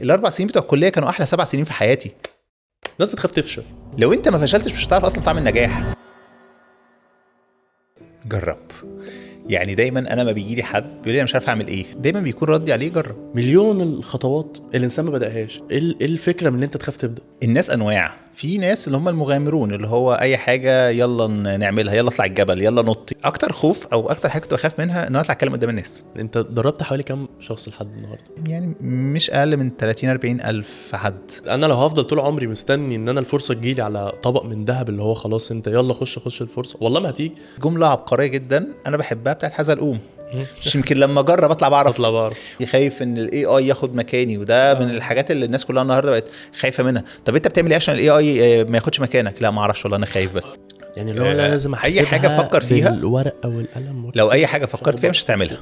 الاربع سنين بتوع الكلية كانوا احلى 7 سنين في حياتي. الناس بتخاف تفشل. لو انت ما فشلتش مش هتعرف اصلا تعمل نجاح. جرب. يعني دايما انا ما بيجي لي حد بيقول لي انا مش عارف اعمل ايه، دايما بيكون ردي عليه جرب. مليون الخطوات الانسان ما بداهاش. ايه الفكرة من ان انت تخاف تبدا؟ الناس انواع، في ناس اللي هم المغامرون اللي هو اي حاجة يلا نعملها، يلا اطلع الجبل، يلا نط. اكتر خوف او اكتر حاجة كنت بخاف منها ان انا اطلع اتكلم قدام الناس. انت دربت حوالي كام شخص لحد النهارده؟ يعني مش اقل من 30 40 الف حد. انا لو هفضل طول عمري مستني ان انا الفرصة تجيلي على طبق من ذهب اللي هو خلاص انت يلا خش الفرصة، والله ما هتيجي. جملة عبقرية جدا انا بحبها بتاعت حزلقوم، مش يمكن لما اجرب اطلع بعرف. خايف ان ال AI ياخد مكاني، وده من الحاجات اللي الناس كلها النهارده بقت خايفة منها. طب انت بتعمل ايه عشان ال AI ما ياخدش مكانك؟ لا ما اعرفش والله، انا خايف بس. يعني اللي هو لازم احسبها اي حاجة افكر فيها بالورقة والقلم. لو اي حاجة فكرت فيها مش هتعملها.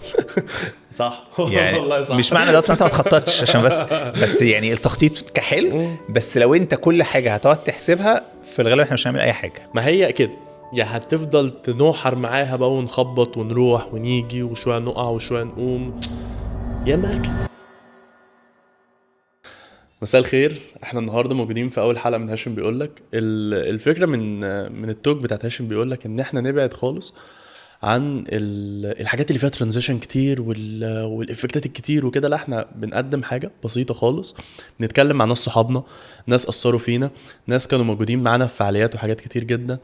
صح يعني والله صح. مش معنى ده انت ما تخططش عشان بس يعني التخطيط كحلو، بس لو انت كل حاجة هتقعد تحسبها في الغالب احنا مش هنعمل اي حاجة. ما هي كده يا هتفضل تنوحر معاها بقى ونخبط ونروح ونيجي وشوية نقع وشوية نقوم، يا ماركن. مساء الخير، احنا النهارده موجودين في اول حلقة من هاشم بيقولك. الفكرة من ال talk بتاعت هاشم بيقولك ان احنا نبعد خالص عن الحاجات اللي فيها transition كتير وال effectات الكتير وكده. لا، احنا بنقدم حاجة بسيطة خالص، بنتكلم مع ناس صحابنا، ناس اثروا فينا، ناس كانوا موجودين معانا في فعاليات وحاجات كتير جدا.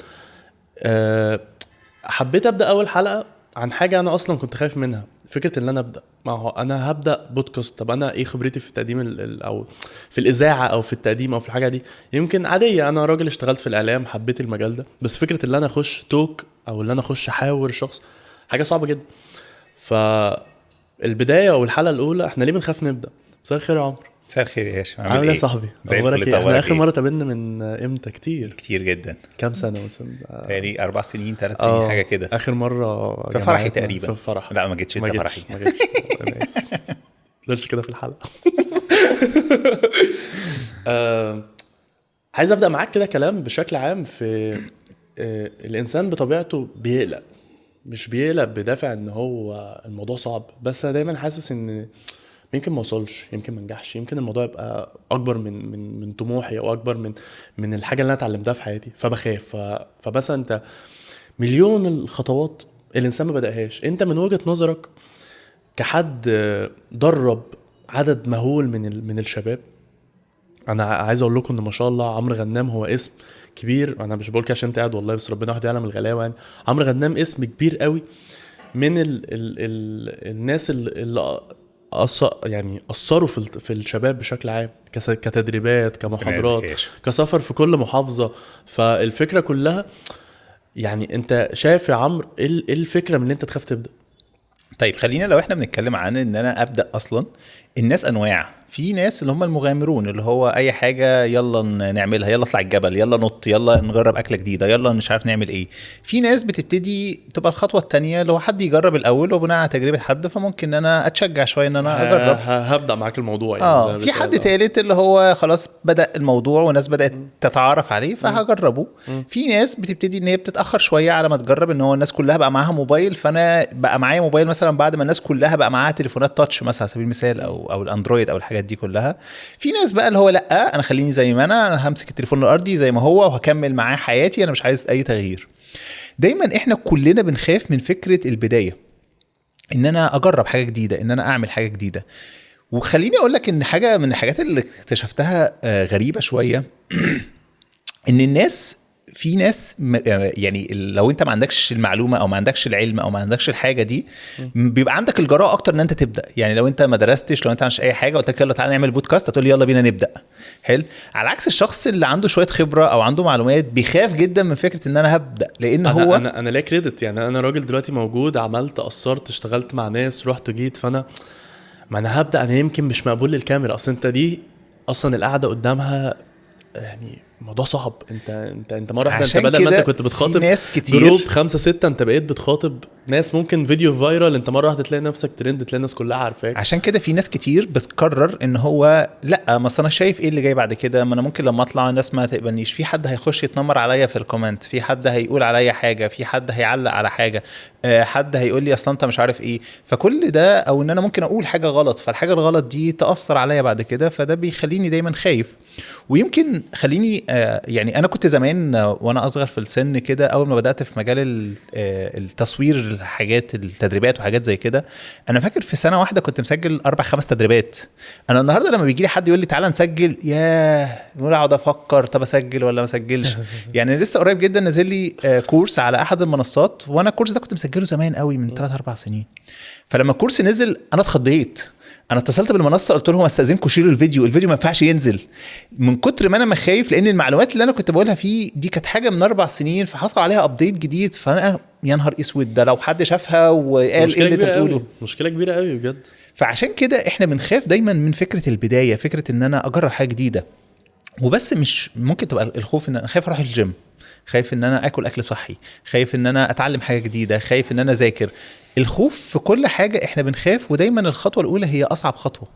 حبيت ابدا اول حلقة عن حاجة انا اصلا كنت خايف منها، فكرة ان انا ابدا. ما هو انا هبدا بودكاست، طب انا ايه خبرتي في التقديم او في الاذاعة او في التقديم او في الحاجة دي؟ يمكن عادية، انا راجل اشتغلت في الاعلام، حبيت المجال ده، بس فكرة ان انا اخش talk او ان انا اخش احاور شخص حاجة صعبة جدا. فالبدايه او الحلقة الاولى، احنا ليه بنخاف نبدا؟ مساء الخير يا عمرو. مساء الخير يا هاشم، عامل ايه يا صاحبي؟ اخبارك ايه؟ احنا اخر مرة اتقابلنا من امتى؟ كتير جدا. كام سنة مثلا؟ تقريبا 4 سنين 3 سنين حاجة كده. اخر مرة في فرحي تقريبا. في فرح. لا ما جيتش انت فرحي. ما جيتش، انا اسف. ليش كده في الحلقة؟ عايز ابدا معاك كده كلام بشكل عام في الانسان بطبيعته بيقلق، مش بيقلق بدافع ان هو الموضوع صعب، بس انا دايما حاسس ان يمكن ما اوصلش، يمكن ما انجحش، يمكن الموضوع يبقى اكبر من من من طموحي او اكبر من الحاجة اللي انا اتعلمتها في حياتي، فبخاف. فبس انت مليون الخطوات الانسان ما بداهاش. انت من وجهه نظرك كحد درب عدد مهول من الشباب، انا عايز اقول لكم ان ما شاء الله عمرو غنام هو اسم كبير. انا مش بقول كده عشان انت قاعد والله، بس ربنا واحد يعلم الغلاوه. يعني عمرو غنام اسم كبير قوي من ال ال ال الناس اللي يعني أثروا في الشباب بشكل عام، كتدريبات، كمحاضرات، كسفر في كل محافظة. فالفكرة كلها يعني انت شايف يا عمرو ايه الفكرة من ان انت تخاف تبدأ؟ طيب خلينا لو احنا بنتكلم عن ان انا ابدأ اصلا، الناس انواع. في ناس اللي هم المغامرون اللي هو اي حاجة يلا نعملها، يلا اطلع الجبل، يلا نط، يلا نجرب اكله جديدة، يلا مش عارف نعمل ايه. في ناس بتبتدي تبقى الخطوة الثانية اللي هو حد يجرب الاول، وبناء على تجربه حد فممكن ان انا اتشجع شوية ان انا اجرب، هبدا معاك الموضوع يعني. في حد ثالث اللي هو خلاص بدا الموضوع وناس بدات تتعارف عليه فهجربه. في ناس بتبتدي ان هي بتتاخر شوية على ما تجرب، ان هو الناس كلها بقى معاها موبايل، فانا بقى معايا موبايل مثلا بعد ما الناس كلها بقى معاها تليفونات touch مثلا على سبيل المثال، او الاندرويد او الحاجات دي كلها. في ناس بقى اللي هو لا انا خليني زي ما انا همسك التليفون الارضي زي ما هو وهكمل معاه حياتي، انا مش عايز اي تغيير. دايما احنا كلنا بنخاف من فكرة البداية، ان انا اجرب حاجة جديدة، ان انا اعمل حاجة جديدة. وخليني اقول لك ان حاجة من الحاجات اللي اكتشفتها غريبة شوية، ان الناس، في ناس يعني لو انت ما عندكش المعلومة او ما عندكش العلم او ما عندكش الحاجة دي، بيبقى عندك الجراءة اكتر ان انت تبدا. يعني لو انت ما درستش، لو انت ما عندكش اي حاجة، قلت لك يلا تعالى نعمل بودكاست، هتقول يلا بينا نبدا. حلو. على عكس الشخص اللي عنده شوية خبره او عنده معلومات، بيخاف جدا من فكرة ان انا هبدا، لان أنا هو انا لا credit. يعني انا راجل دلوقتي موجود، عملت، قصرت، اشتغلت مع ناس، رحت وجيت، فانا ما انا هبدا، انا يمكن مش مقبول للكاميرا اصلا. انت دي اصلا القعدة قدامها يعني الموضوع صعب. انت انت انت مرة واحدة، انت بدل ما انت كنت بتخاطب ناس كتير group 5 6، انت بقيت بتخاطب ناس ممكن فيديو viral، انت مرة واحدة تلاقي نفسك ترند، تلاقي الناس كلها عارفاك. عشان كده في ناس كتير بتقرر ان هو لا، ما انا شايف ايه اللي جاي بعد كده، ما انا ممكن لما اطلع الناس ما تقبلنيش، في حد هيخش يتنمر عليا في ال comment، في حد هيقول عليا حاجة، في حد هيعلق على حاجة. حد هيقول لي اصل انت مش عارف ايه. فكل ده، او ان انا ممكن اقول حاجة غلط، فالحاجه الغلط دي تاثر عليا بعد كده، فده بيخليني دايما خايف. ويمكن خليني يعني انا كنت زمان وانا اصغر في السن كده، اول ما بدات في مجال التصوير، الحاجات التدريبات وحاجات زي كده، انا فاكر في سنة واحدة كنت مسجل 4-5 تدريبات. انا النهارده لما بيجي لي حد يقول لي تعالى نسجل، ياه، نقول اقعد افكر طب اسجل ولا ما اسجلش. يعني لسه قريب جدا نازل لي course على احد المنصات، وانا ال course ده كنت مسجله زمان قوي من 3-4 سنين. فلما ال course نزل انا اتخضيت، انا اتصلت بالمنصه قلت لهم استاذنكم شيلوا الفيديو، الفيديو ما ينفعش ينزل، من كتر ما انا ما خايف، لان المعلومات اللي انا كنت بقولها فيه دي كانت حاجة من 4 سنين، فحصل عليها update جديد، فانا يا نهار اسود، ده لو حد شافها وقال ايه اللي انت بتقوله، مشكلة كبيرة قوي بجد. فعشان كده احنا بنخاف دايما من فكرة البداية، فكرة ان انا اجرب حاجة جديدة. وبس مش ممكن تبقى الخوف ان انا خايف اروح الجيم، خايف ان انا اكل اكل صحي، خايف ان انا اتعلم حاجة جديدة، خايف ان انا اذاكر. الخوف في كل حاجة احنا بنخاف، ودايما الخطوة الاولى هي اصعب خطوة،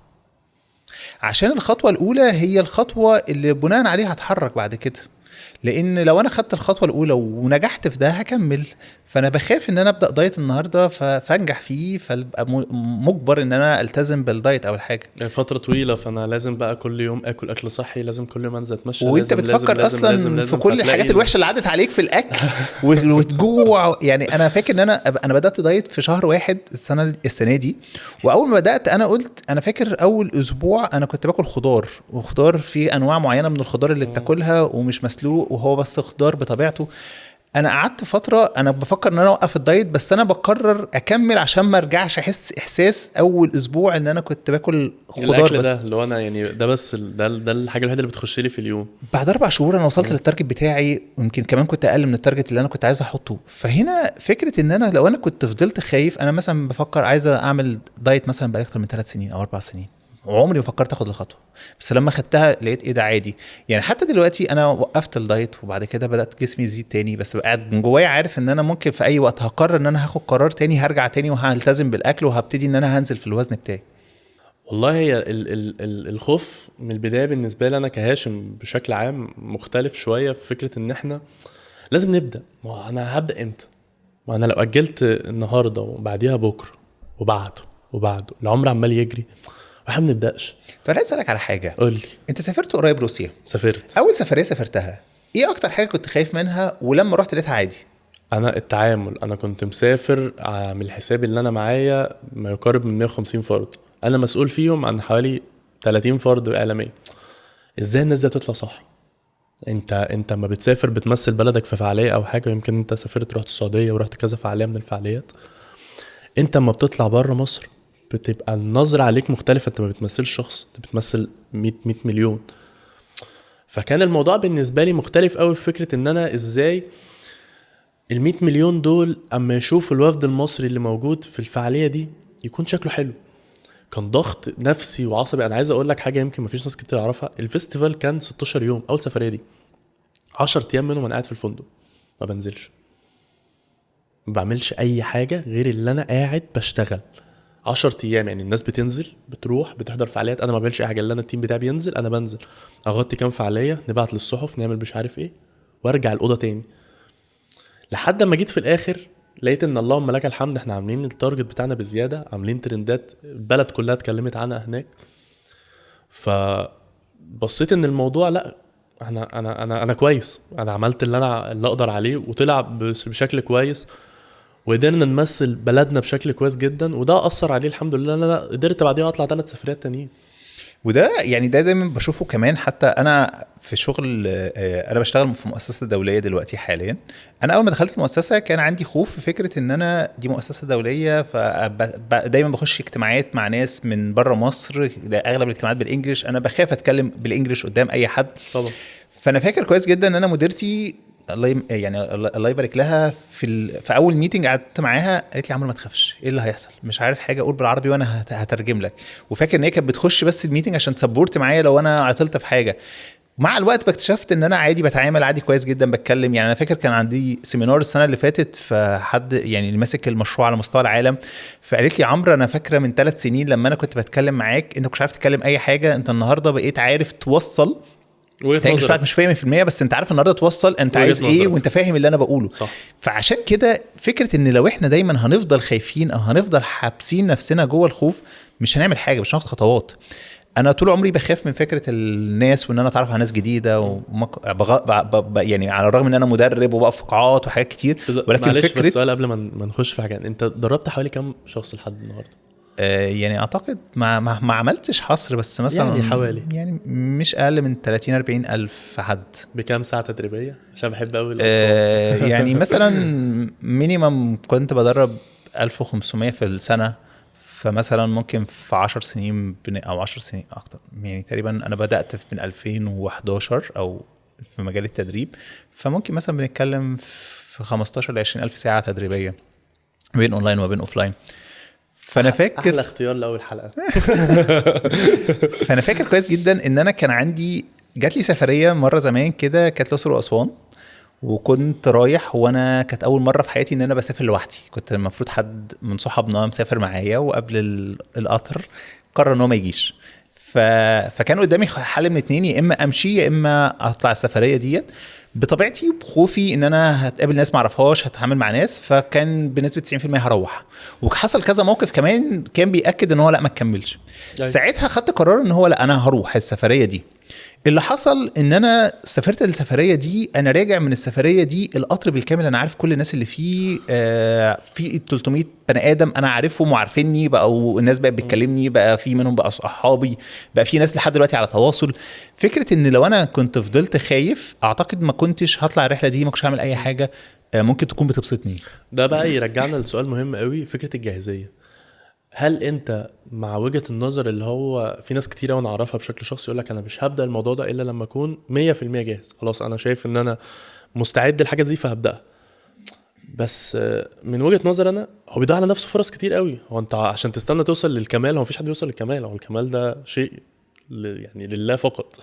عشان الخطوة الاولى هي الخطوة اللي بناء عليها هتحرك بعد كده. لان لو انا خدت الخطوة الاولى ونجحت في ده هكمل. فانا بخاف ان انا ابدا diet النهارده فانجح فيه، فابقى مجبر ان انا التزم بال diet او الحاجة فترة طويلة، فانا لازم بقى كل يوم اكل اكل صحي، لازم كل يوم انزل اتمشى، وانت لازم بتفكر لازم اصلا لازم لازم في كل الحاجات الوحشة اللي عدت عليك في الاكل وتجوع. يعني انا فاكر ان انا بدات diet في شهر 1 السنة دي، واول ما بدات انا قلت، انا فاكر اول اسبوع انا كنت باكل خضار، وخضار في انواع معينة من الخضار اللي بتاكلها ومش مسلوق وهو بس خضار بطبيعته. انا قعدت فترة انا بفكر ان انا اوقف ال diet، بس انا بقرر اكمل عشان ما ارجعش احس احساس اول اسبوع ان انا كنت باكل خضار بس. ده اللي هو انا يعني ده بس ده الحاجة الوحيدة اللي بتخش لي في اليوم. بعد 4 شهور انا وصلت لل target بتاعي، ويمكن كمان كنت اقل من ال target اللي انا كنت عايز احطه. فهنا فكرة ان انا لو انا كنت فضلت خايف، انا مثلا بفكر عايز اعمل diet مثلا بقالي اكتر من 3 سنين او 4 سنين، وعمري ما فكرت اخد الخطوة، بس لما خدتها لقيت ايه ده عادي. يعني حتى دلوقتي انا وقفت ال diet وبعد كده بدات جسمي يزيد تاني، بس قاعد من جوايا عارف ان انا ممكن في اي وقت هقرر ان انا هاخد قرار تاني، هرجع تاني وهلتزم بالاكل وهبتدي ان انا هنزل في الوزن بتاعي. والله هي الخوف من البداية بالنسبة لي انا كهاشم بشكل عام مختلف شوية في فكرة ان احنا لازم نبدا. ما انا هبدا امتى؟ ما انا لو اجلت النهارده وبعديها بكره وبعده وبعده، العمر عمال يجري واحنا ما بنبداش. طب عايز اسالك على حاجة. قول لي. انت سافرت قريب روسيا؟ سافرت. اول سفرية سافرتها ايه اكتر حاجة كنت خايف منها ولما رحت لقيتها عادي؟ انا التعامل. انا كنت مسافر عامل حسابي اللي انا معايا ما يقارب من 150 فرد، انا مسؤول فيهم عن حوالي 30 فرد اعلامية. ازاي الناس دي تطلع صح؟ انت ما بتسافر بتمثل بلدك في فعالية او حاجة، يمكن انت سافرت رحت السعودية ورحت كذا فعالية من الفعاليات. انت ما بتطلع بره مصر بتبقى النظرة عليك مختلفة، انت ما بتمثلش شخص، انت بتمثل 100 مليون. فكان الموضوع بالنسبة لي مختلف قوي في فكرة ان انا ازاي ال100 مليون دول اما يشوفوا الوفد المصري اللي موجود في الفعالية دي يكون شكله حلو. كان ضغط نفسي وعصبي. انا عايز اقول لك حاجة يمكن مفيش ناس كتير يعرفها، ال festival كان 16 يوم اول سفرية دي، 10 ايام منهم انا قاعد في الفندق ما بنزلش، ما بعملش اي حاجة غير اللي انا قاعد بشتغل 10 ايام. يعني الناس بتنزل بتروح بتحضر فعاليات، انا ما بعملش اي حاجة، اللي انا ال team بتاعي بينزل، انا بنزل اغطي كام فعالية، نبعت للصحف، نعمل مش عارف ايه، وارجع الاوضة تاني. لحد ما جيت في الاخر لقيت ان اللهم لك الحمد احنا عاملين ال target بتاعنا بزيادة، عاملين ترندات البلد كلها اتكلمت عنها هناك. فبصيت ان الموضوع لا، انا انا انا انا كويس، انا عملت اللي انا اللي اقدر عليه وطلع بشكل كويس، وقدرنا نمثل بلدنا بشكل كويس جدا، وده اثر عليه الحمد لله. انا قدرت بعديها اطلع 3 سفريات تانيين. وده يعني ده دايما بشوفه كمان، حتى انا في شغل، انا بشتغل في مؤسسة دولية دلوقتي حاليا. انا اول ما دخلت المؤسسة كان عندي خوف في فكرة ان انا دي مؤسسة دولية، فدايما بخش اجتماعات مع ناس من بره مصر، ده اغلب الاجتماعات بال English، انا بخاف اتكلم بال English قدام اي حد طبعا. فانا فاكر كويس جدا ان انا مديرتي الله يعني الله يبارك لها في اول meeting قعدت معاها قالت لي عمرو ما تخافش، ايه اللي هيحصل؟ مش عارف حاجة، اقول بالعربي وانا هترجم لك. وفاكر ان هي كانت بتخش بس ال meeting عشان ت support معايا لو انا عطلت في حاجة. مع الوقت اكتشفت ان انا عادي بتعامل عادي كويس جدا، بتكلم. يعني انا فاكر كان عندي seminar السنة اللي فاتت، فحد يعني اللي ماسك المشروع على مستوى العالم، فقالت لي عمرو انا فاكره من 3 سنين لما انا كنت بتكلم معاك انت مش عارف تتكلم اي حاجة، انت النهارده بقيت عارف توصل وجهه ال English نظرك. بتاعك مش 100%، بس انت عارف النهارده توصل انت وجهة عايز ايه، نظرك. وانت فاهم اللي انا بقوله. صح. فعشان كده فكرة ان لو احنا دايما هنفضل خايفين او هنفضل حابسين نفسنا جوه الخوف، مش هنعمل حاجه، مش هناخد خطوات. انا طول عمري بخاف من فكرة الناس وان انا اتعرف على ناس جديدة يعني على الرغم ان انا مدرب وبقف في قاعات وحاجات كتير، ولكن معلش فكرة بس سؤال قبل ما نخش في حاجه، انت دربت حوالي كام شخص لحد النهارده؟ يعني اعتقد ما عملتش حصر، بس مثلا يعني حوالي. يعني مش اقل من 30 40 الف حد. بكام ساعة تدريبية؟ عشان بحب قوي. يعني مثلا minimum كنت بدرب 1500 في السنه، فمثلا ممكن في 10 سنين او 10 سنين اكتر، يعني تقريبا انا بدات من 2011 او في مجال التدريب، فممكن مثلا بنتكلم في 15 ل 20 الف ساعة تدريبية بين اونلاين وبين offline. فانا فاكر احلى اختيار لاول حلقه. فانا فاكر كويس جدا ان انا كان عندي جات لي سفرية مرة زمان كده، كانت الاقصر واسوان، وكنت رايح وانا كانت اول مرة في حياتي ان انا بسافر لوحدي. كنت المفروض حد من صحابنا مسافر معايا، وقبل القطر قرر ان هو ما يجيش. فكان قدامي حل من اتنين، يا اما امشي يا اما اطلع السفرية ديت. بطبيعتي بخوفي ان انا هتقابل ناس ما اعرفهاش، هتعامل مع ناس، فكان بنسبة 90% هروح. وحصل كذا موقف كمان كان بياكد ان هو لا ما تكملش. أيوة. ساعتها خدت قرار ان هو لا انا هروح السفرية دي. اللي حصل ان انا سافرت السفرية دي، انا راجع من السفرية دي القطر بالكامل انا عارف كل الناس اللي فيه، في 300 بني ادم انا عارفهم وعارفيني بقى، والناس بقت بتكلمني بقى، في منهم بقى صحابي، بقى في ناس لحد دلوقتي على تواصل. فكرة ان لو انا كنت فضلت خايف اعتقد ما كنتش هطلع الرحلة دي، ما كنتش هعمل اي حاجة ممكن تكون بتبسطني. ده بقى يرجعنا لسؤال مهم قوي، فكرة الجاهزيه. هل انت مع وجهه النظر اللي هو في ناس كتير وانا اعرفها بشكل شخصي يقول لك انا مش هبدا الموضوع ده الا لما اكون 100% جاهز، خلاص انا شايف ان انا مستعد للحاجة دي فهبداها؟ بس من وجهه نظر انا هو بيضيع على نفسه فرص كتير قوي. هو انت عشان تستنى توصل للكمال، هو مفيش حد بيوصل للكمال، هو الكمال ده شيء يعني لله فقط.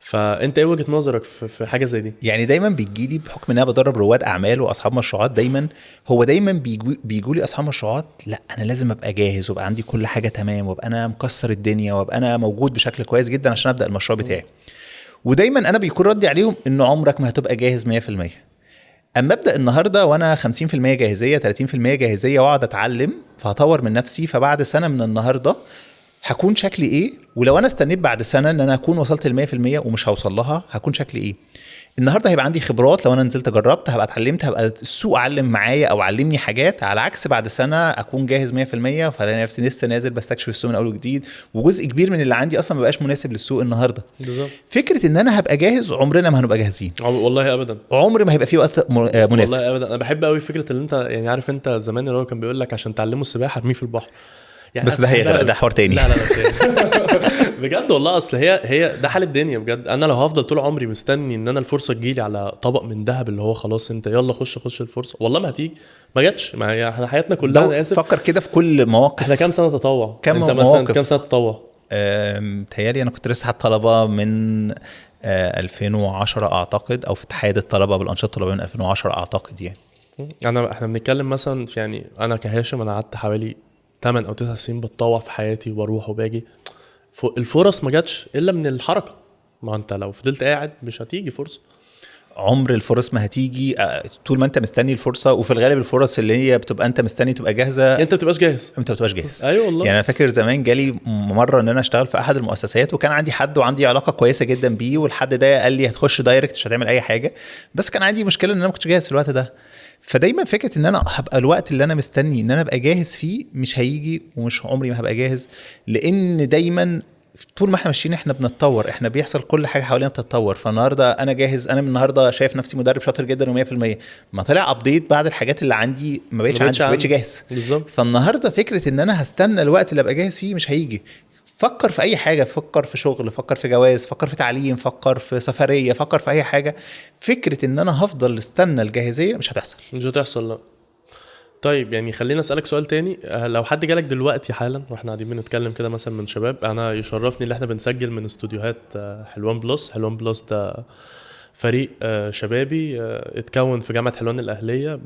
فانت ايه وجهه نظرك في حاجة زي دي؟ يعني دايما بيجي لي بحكم ان انا بدرب رواد اعمال واصحاب مشروعات، دايما هو دايما بيجوا لي اصحاب مشروعات، لا انا لازم ابقى جاهز وابقى عندي كل حاجة تمام وابقى انا مكسر الدنيا وابقى انا موجود بشكل كويس جدا عشان ابدا المشروع بتاعي. ودايما انا بيكون ردي عليهم ان عمرك ما هتبقى جاهز 100%. اما ابدا النهارده وانا 50% جاهزية 30% جاهزية واقعد اتعلم فهطور من نفسي، فبعد سنة من النهارده هكون شكلي ايه؟ ولو انا استنيت بعد سنة ان انا اكون وصلت ل 100% ومش هوصل لها، هكون شكلي ايه؟ النهارده هيبقى عندي خبرات، لو انا نزلت جربت هبقى اتعلمت، هبقى السوق علم معايا او علمني حاجات، على عكس بعد سنة اكون جاهز 100% فلاقي نفسي لسه نازل بستكشف السوق من اول وجديد، وجزء كبير من اللي عندي اصلا ما بقاش مناسب للسوق النهارده. بالظبط. فكرة ان انا هبقى جاهز، عمرنا ما هنبقى جاهزين والله ابدا، عمر ما هيبقى في وقت مناسب والله ابدا. انا بحب قوي فكرة اللي انت يعني عارف انت زمان اللي هو كان بيقول لك عشان تعلمه السباحة ارميه في البحر يعني، بس ده هيغرق، ده حوار تاني. لا لا لا بجد والله، اصل هي ده حال الدنيا بجد. انا لو هفضل طول عمري مستني ان انا الفرصة تجيلي على طبق من ذهب اللي هو خلاص انت يلا خش الفرصة، والله ما هتيجي، ما جاتش. ما هي احنا حياتنا كلها، انا اسف، فكر كده في كل مواقف. احنا كام سنة تطوع؟ كم انت مثلا كام سنة تطوع؟ متهيألي انا كنت لسه الطلبة من 2010 اعتقد، او في اتحاد الطلبة بالانشطه الطلابيه من 2010 اعتقد. يعني احنا بنتكلم مثلا في، يعني انا كهاشم انا قعدت حوالي 8 أو 9 سنين بتطوع في حياتي وبروح وباجي. الفرص ما جاتش الا من الحركة. ما انت لو فضلت قاعد مش هتيجي فرصة، عمر الفرص ما هتيجي طول ما انت مستني الفرصة. وفي الغالب الفرص اللي هي بتبقى انت مستني تبقى جاهزة، انت ما بتبقاش جاهز، انت ما بتبقاش جاهز. ايوه والله. يعني انا فاكر زمان جالي مرة ان انا اشتغل في احد المؤسسات، وكان عندي حد وعندي علاقة كويسة جدا بيه، والحد ده قال لي هتخش direct مش هتعمل اي حاجة، بس كان عندي مشكلة ان انا ما كنتش جاهز في الوقت ده. فدايما فكرة ان انا هبقى الوقت اللي انا مستني ان انا ابقى جاهز فيه مش هيجي، ومش عمري ما هبقى جاهز، لان دايما طول ما احنا ماشيين احنا بنتطور، احنا بيحصل كل حاجة حوالينا بتتطور. فالنهارده انا جاهز، انا من النهارده شايف نفسي مدرب شاطر جدا و100%، ما طلع update بعد الحاجات اللي عندي ما بقتش عندي، ما بقتش جاهز. بالظبط. فالنهارده فكرة ان انا هستنى الوقت اللي ابقى جاهز فيه مش هيجي. فكر في اي حاجة، فكر في شغل، فكر في جواز، فكر في تعليم، فكر في سفرية، فكر في اي حاجة. فكرة ان انا هفضل استنى الجاهزيه مش هتحصل، مش هتحصل. لا. طيب يعني خلينا اسالك سؤال تاني، لو حد جالك دلوقتي حالا واحنا قاعدين بنتكلم كده مثلا من شباب، انا يشرفني ان احنا بنسجل من استوديوهات حلوان بلس. حلوان بلس ده فريق شبابي اتكون في جامعه حلوان الاهلية.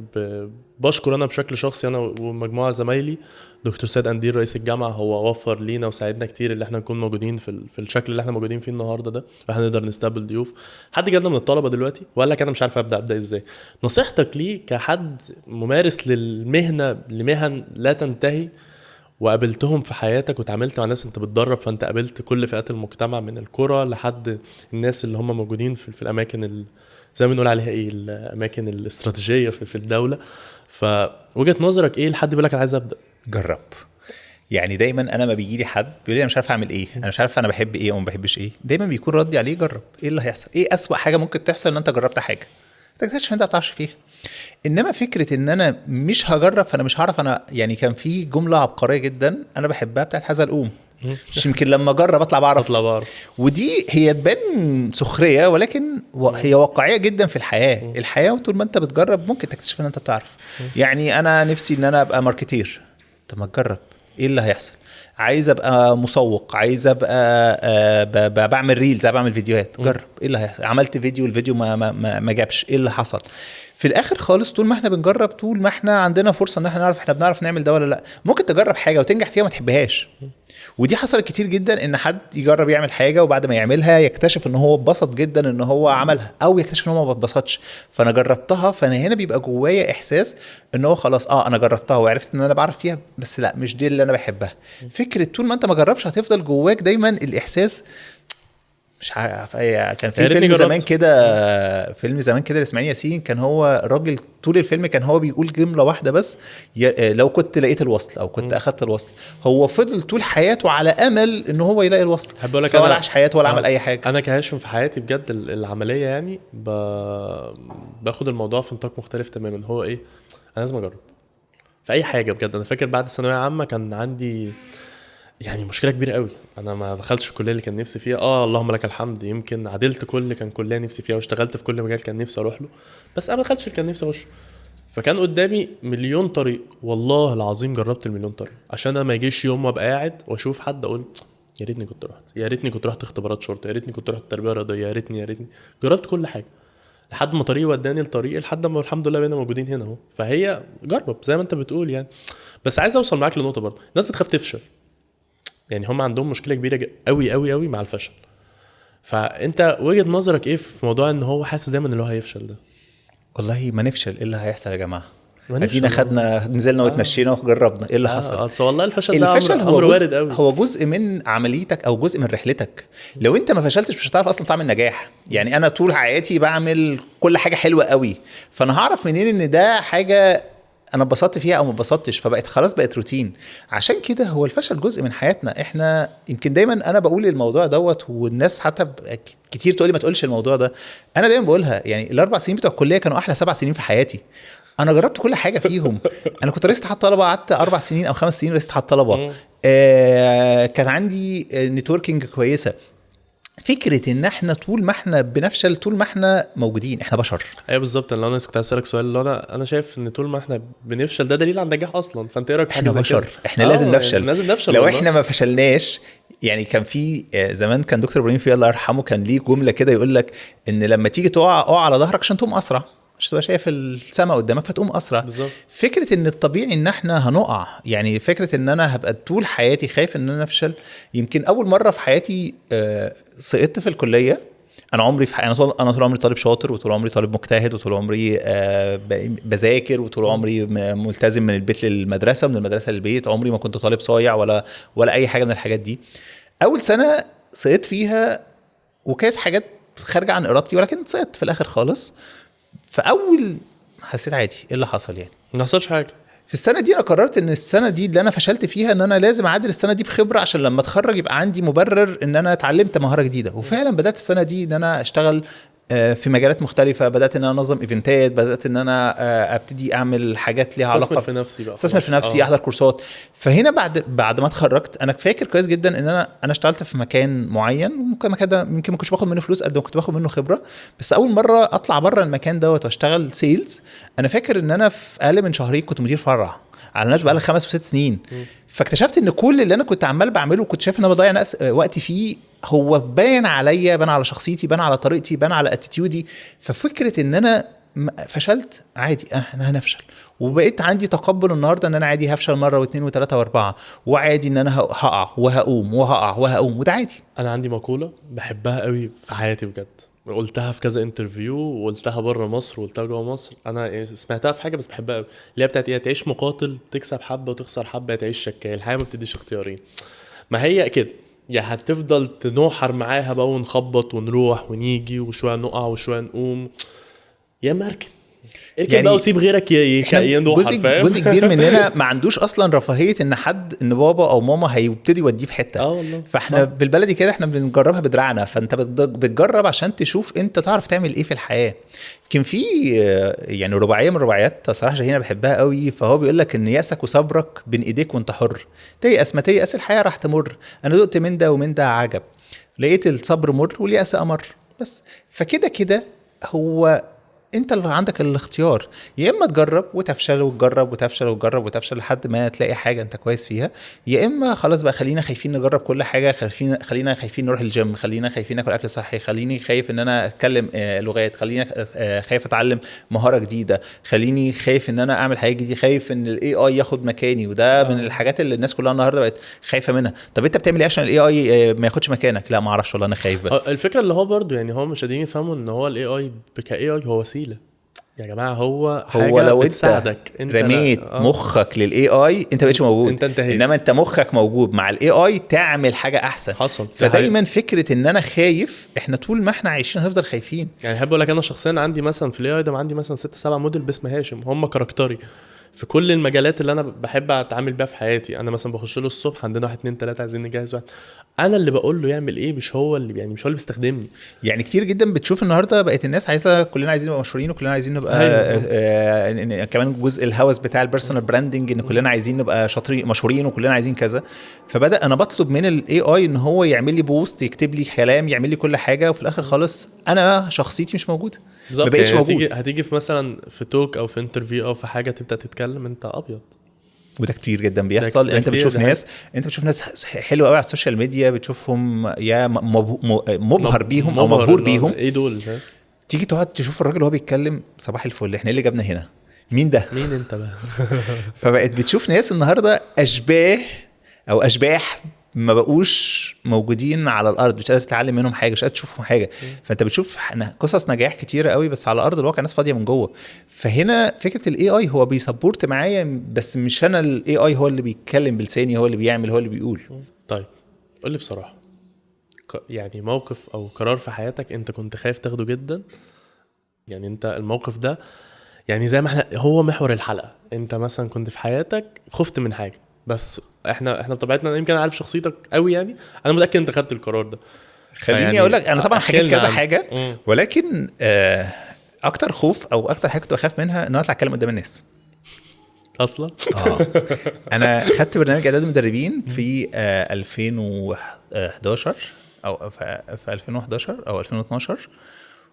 بشكر انا بشكل شخصي انا ومجموعة زمايلي دكتور سيد اندير رئيس الجامعة، هو وفر لينا وساعدنا كتير اللي احنا نكون موجودين في الشكل اللي احنا موجودين فيه النهارده ده، واحنا نقدر نستقبل ضيوف. حد جالنا من الطلبة دلوقتي وقال لك انا مش عارف ابدا ازاي، نصيحتك ليه كحد ممارس للمهنه، لمهن لا تنتهي، وقابلتهم في حياتك وتعاملت مع ناس، انت بتدرب فانت قابلت كل فئات المجتمع من القرى لحد الناس اللي هم موجودين في الاماكن زي ما بنقول عليها ايه، الاماكن الاستراتيجية في الدولة. فوجهه نظرك ايه لحد بيقول لك انا عايز ابدا؟ جرب. يعني دايما انا ما بيجي لي حد بيقول لي انا مش عارف اعمل ايه، انا مش عارف انا بحب ايه او ما بحبش ايه، دايما بيكون ردي عليه جرب. ايه اللي هيحصل؟ ايه اسوأ حاجة ممكن تحصل ان انت جربت حاجة تكتشف ان انت ما بتعرفش فيها. انما فكرة ان انا مش هجرب فانا مش هعرف. انا يعني كان في جملة عبقرية جدا انا بحبها بتاعت حزلقوم، مش يمكن لما اجرب اطلع بعرف. ودي هي تبان سخرية ولكن هي واقعية جدا في الحياة. الحياة طول ما انت بتجرب ممكن تكتشف ان انت بتعرف. يعني انا نفسي ان انا ابقى marketer، طب ما تجرب ايه اللي هيحصل. عايز ابقى مسوق، عايز ابقى بعمل reels، بعمل فيديوهات، جرب ايه اللي هيحصل. عملت فيديو، الفيديو ما جابش، ايه اللي حصل في الاخر خالص. طول ما احنا بنجرب، طول ما احنا عندنا فرصة ان احنا نعرف احنا بنعرف نعمل ده ولا لا. ممكن تجرب حاجة وتنجح فيها ما تحبهاش، ودي حصلت كتير جدا ان حد يجرب يعمل حاجة وبعد ما يعملها يكتشف ان هو اتبسط جدا ان هو عملها، او يكتشف ان هو ما اتبسطش. فانا جربتها، فانا هنا بيبقى جوايا احساس ان هو خلاص انا جربتها وعرفت ان انا بعرف فيها، بس لا مش دي اللي انا بحبها. فكرة طول ما انت ما جربش هتفضل جواك دايما الاحساس مش عارف ايه. كان في فيلم زمان كده، فيلم زمان كده لاسماعيل ياسين، كان هو راجل طول الفيلم كان هو بيقول جملة واحدة بس، لو كنت لقيت الوصل او كنت اخدت الوصل. هو فضل طول حياته على امل ان هو يلاقي الوصل، ولا عاش حياته ولا عمل اي حاجة. انا كهاشم في حياتي بجد العملية يعني باخد الموضوع في نطاق مختلف تماما. هو ايه، انا لازم اجرب في اي حاجة بجد. انا فاكر بعد الثانوية عامة كان عندي يعني مشكلة كبيرة قوي، انا ما دخلتش الكلية اللي كان نفسي فيها. اللهم لك الحمد، يمكن عدلت كل اللي كان كليه نفسي فيها واشتغلت في كل مجال كان نفسي اروح له، بس انا ما دخلتش اللي كان نفسي اخش. فكان قدامي مليون طريق، والله العظيم جربت المليون طريق عشان انا ما يجيش يوم وابقى قاعد واشوف حد اقول يا ريتني كنت رحت، يا ريتني كنت رحت اختبارات شرطه، يا ريتني كنت رحت تربيه رياضية، يا ريتني يا ريتني. جربت كل حاجة لحد ما طريقي وداني لطريق، لحد ما الحمد لله بقينا موجودين هنا اهو. فهي جرب زي ما انت بتقول يعني. بس عايز اوصل معاك لنقطة برضه، الناس بتخاف تفشل، يعني هم عندهم مشكلة كبيرة قوي قوي قوي مع الفشل. فانت وجهه نظرك ايه في موضوع ان هو حاسس دايما ان هو هيفشل ده؟ والله ما نفشل، ايه اللي هيحصل يا جماعة؟ ادينا خدنا نزلنا وتمشينا وجربنا، ايه اللي حصل؟ والله الفشل ده امر وارد قوي، هو جزء من عمليتك او جزء من رحلتك. لو انت ما فشلتش مش هتعرف اصلا تعمل نجاح. يعني انا طول حياتي بعمل كل حاجة حلوة قوي، فانا هعرف منين ان ده حاجة انا اتبسطت فيها او ما اتبسطتش؟ فبقت خلاص بقت روتين. عشان كده هو الفشل جزء من حياتنا احنا. يمكن دايما انا بقول الموضوع دوت، والناس حتى كتير تقولي ما تقولش الموضوع ده، انا دايما بقولها. يعني ال4 سنين بتوع الكلية كانوا احلى 7 سنين في حياتي. انا جربت كل حاجة فيهم. انا كنت رئيس اتحاد طلبه، قعدت 4 سنين او 5 سنين رئيس اتحاد طلبه. كان عندي networking كويسة. فكرة ان احنا طول ما احنا بنفشل طول ما احنا موجودين، احنا بشر. ايوه بالظبط. اللي انا كنت عايز اسالك سؤال، اللي انا شايف ان طول ما احنا بنفشل ده دليل على النجاح اصلا. فانت ايه رايك؟ احنا بشر، احنا لازم نفشل، لازم نفشل. لو احنا ما فشلناش، يعني كان في زمان كان دكتور ابراهيم فيه الله يرحمه كان ليه جملة كده يقول لك ان لما تيجي تقع اقع على ظهرك عشان تقوم اسرع، مش تبقى شايف السماء قدامك فتقوم اسرع. بالزبط. فكرة ان الطبيعي ان احنا هنقع، يعني فكرة ان انا هبقى طول حياتي خايف ان انا افشل. يمكن اول مرة في حياتي سقطت في الكلية. انا عمري في انا طول عمري طالب شاطر، وطول عمري طالب مجتهد، وطول عمري بذاكر، وطول عمري ملتزم من البيت للمدرسة ومن المدرسة للبيت. عمري ما كنت طالب صايع ولا اي حاجة من الحاجات دي. اول سنة سقطت فيها وكانت حاجات خارجه عن ارادتي، ولكن سقطت في الاخر خالص. فاول حسيت عادي، ايه اللي حصل يعني؟ ما حصلش حاجة. في السنة دي انا قررت ان السنة دي اللي انا فشلت فيها ان انا لازم اعدل السنة دي بخبره، عشان لما اتخرج يبقى عندي مبرر ان انا اتعلمت مهارة جديدة. وفعلا بدات السنة دي ان انا اشتغل في مجالات مختلفة، بدات ان انا انظم event ات، بدات ان انا ابتدي اعمل حاجات ليها علاقة، استثمر في نفسي بقى، استثمر في نفسي، احضر كورسات. فهنا بعد ما اتخرجت انا فاكر كويس جدا ان انا اشتغلت في مكان معين، وممكن المكان ده يمكن ما كنتش باخد منه فلوس قد ما كنت باخد منه خبره. بس اول مرة اطلع بره المكان دوت واشتغل sales، انا فاكر ان انا في اقل من شهرين كنت مدير فرع. على ناس بقى لها 5 و6 سنين. فاكتشفت ان كل اللي انا كنت عمال بعمله وكنت شايف ان انا بضيع نفس وقتي فيه، هو باين عليا، بان على شخصيتي، بان على طريقتي، بان على attitude ي. ففكره ان انا فشلت عادي، احنا هنفشل، وبقيت عندي تقبل النهارده ان انا عادي هفشل مرة واثنين وثلاثة واربعه، وعادي ان انا هقع وهقوم وهقع وهقوم، وده عادي. انا عندي مقولة بحبها قوي في حياتي بجد، قلتها في كذا interview وقلتها بره مصر وقلتها جوه مصر، انا يعني سمعتها في حاجة بس بحبها قوي، اللي هي بتاعت ايه؟ تعيش مقاتل تكسب حبه وتخسر حبه، تعيش شكاية. الحياة ما بتديش اختيارين، ما هي كده، يا هتفضل تنوحر معاها بقى ونخبط ونروح ونيجي وشوية نقع وشوية نقوم، يا اما اركن اركن يعني بقى وسيب غيرك إحنا ينوحر، جزء فاهم؟ جزء كبير مننا ما عندوش اصلا رفاهية ان حد، ان بابا او ماما هيبتدي يوديه في حته. اه والله. فاحنا بالبلدي كده احنا بنجربها بدراعنا، فانت بتجرب عشان تشوف انت تعرف تعمل ايه في الحياه. كان في يعني رباعية من رباعيات صلاح جاهين أنا بحبها قوي، فهو بيقول لك ان يأسك وصبرك بين ايديك وانت حر، تيأس ما تيأس الحياة راح تمر، انا دقت من ده ومن ده عجب، لقيت الصبر مر واليأس امر. بس فكده كده هو انت اللي عندك الاختيار، يا اما تجرب وتفشل وتجرب وتفشل وتجرب وتفشل لحد ما تلاقي حاجة انت كويس فيها، يا اما خلاص بقى خلينا خايفين نجرب كل حاجه، خلينا خايفين نروح الجيم، خلينا خايفين ناكل اكل صحي، خليني خايف ان انا اتكلم لغات، خليني خايف اتعلم مهارة جديده، خليني خايف ان انا اعمل حاجة جديده، خايف ان ال AI ياخد مكاني. وده من الحاجات اللي الناس كلها النهارده بقت خايفة منها. طب انت بتعمل ايه عشان ال AI ما ياخدش مكانك؟ لا ما اعرفش والله، انا خايف بس. الفكرة اللي هو برضو يعني هو مش قادرين يفهموا ان هو ال AI ك AI هو وسيلة يا جماعه، هو هو حاجة لو انت بتساعدك انت لا- رميت مخك لل AI انت بقيتش موجود. انت انتهيت. انما انت مخك موجود مع ال AI تعمل حاجة احسن. حصل. فدايما فكرة ان انا خايف، احنا طول ما احنا عايشين هنفضل خايفين. يعني احب اقول لك انا شخصيا عندي مثلا في ال AI ده عندي مثلا ست سبع موديل باسم هاشم، هم character ي في كل المجالات اللي انا بحب اتعامل بيها في حياتي. انا مثلا بخش له الصبح، عندنا واحد اتنين تلاتة عايزين نجهز واحد، انا اللي بقول له يعمل ايه، مش هو اللي يعني مش هو اللي بيستخدمني. يعني كتير جدا بتشوف النهارده بقت الناس عايزه، كلنا عايزين نبقى مشهورين وكلنا عايزين نبقى كمان جزء الهوس بتاع ال personal branding، ان كلنا عايزين نبقى شاطرين مشهورين وكلنا عايزين كذا. فبدا انا بطلب من ال AI ان هو يعمل لي post، يكتب لي كلام، يعمل لي كل حاجه، وفي الاخر خالص انا شخصيتي مش موجوده. ما بقتش يعني موجود. هتيجي في مثلا في talk او في interview او في حاجة تبدا تتكلم انت ابيض. وده كتير جدا بيحصل. ده انت كتير، بتشوف ده ناس، انت بتشوف ناس حلوة قوي على ال social media، بتشوفهم يا مبهر بيهم او مبهر مبهور اللي هو بيهم. ايه دول، فاهم؟ تيجي تقعد تشوف الراجل وهو بيتكلم، صباح الفل، احنا ايه اللي جابنا هنا؟ مين ده؟ مين انت بقى؟ فبقت بتشوف ناس النهارده اشباه او اشباح ما بقوش موجودين على الارض، مش قادر تتعلم منهم حاجه، مش قادر تشوفهم حاجه. فانت بتشوف قصص نجاح كتيرة قوي بس على ارض الواقع ناس فاضية من جوه. فهنا فكرة ال AI هو بي support معايا بس مش انا ال AI، هو اللي بيتكلم بلساني، هو اللي بيعمل، هو اللي بيقول. طيب قول لي بصراحه، يعني موقف او قرار في حياتك انت كنت خايف تاخده جدا، يعني انت الموقف ده يعني زي ما احنا هو محور الحلقه، انت مثلا كنت في حياتك خفت من حاجه، بس احنا بطبيعتنا يمكن انا عارف شخصيتك قوي، يعني انا متاكد انت خدت القرار ده. خليني فيعني اقول لك، انا طبعا احكي حكيت لنا كذا عنه. حاجه، ولكن اكتر خوف او اكتر حاجة كنت بخاف منها ان انا اطلع اتكلم قدام الناس. اصلا. انا خدت برنامج اعداد مدربين في 2011 او في 2011 او 2012،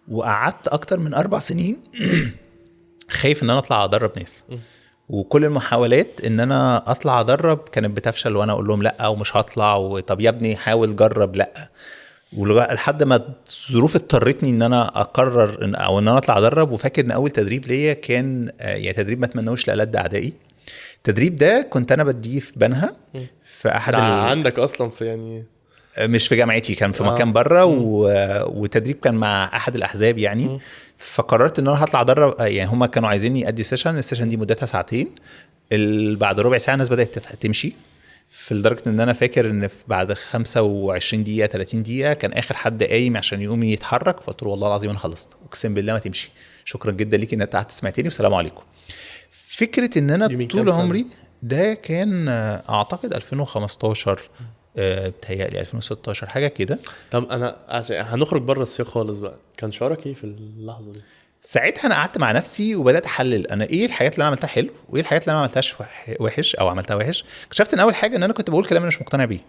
وقعدت اكتر من 4 سنين خايف ان انا اطلع ادرب ناس، وكل المحاولات ان انا اطلع ادرب كانت بتفشل، وانا اقول لهم لا ومش هطلع، وطب يا ابني حاول جرب، لا، لحد ما الظروف اضطرتني ان انا اقرر إن او ان انا اطلع ادرب. وفاكر ان اول تدريب ليا كان يعني تدريب ما اتمنوش لألد اعدائي. التدريب ده كنت انا بديه في بنها في احد ده عندك اصلا في يعني مش في جامعتي، كان في مكان بره وتدريب كان مع احد الاحزاب يعني. فقررت ان انا هطلع ادرب، يعني هم كانوا عايزيني ادي session، ال session دي مدتها ساعتين. بعد ربع ساعة الناس بدات تمشي، في لدرجة ان انا فاكر ان بعد 25 دقيقة 30 دقيقة كان اخر حد قايم عشان يقوم يتحرك، فقلت له والله العظيم انا خلصت، اقسم بالله ما تمشي، شكرا جدا ليك ان انت قعدت سمعتني والسلام عليكم. فكرة ان انا دي من طول كام سنة؟ عمري، ده كان اعتقد 2015، بتهيألي 2016، حاجة كده. طب انا عشان هنخرج بره السياق خالص بقى، كان شعورك ايه في اللحظة دي؟ ساعتها انا قعدت مع نفسي وبدات احلل انا ايه الحاجات اللي انا عملتها حلو وايه الحاجات اللي انا ما عملتهاش وحش او عملتها وحش. اكتشفت ان اول حاجة ان انا كنت بقول كلام انا مش مقتنع بيه.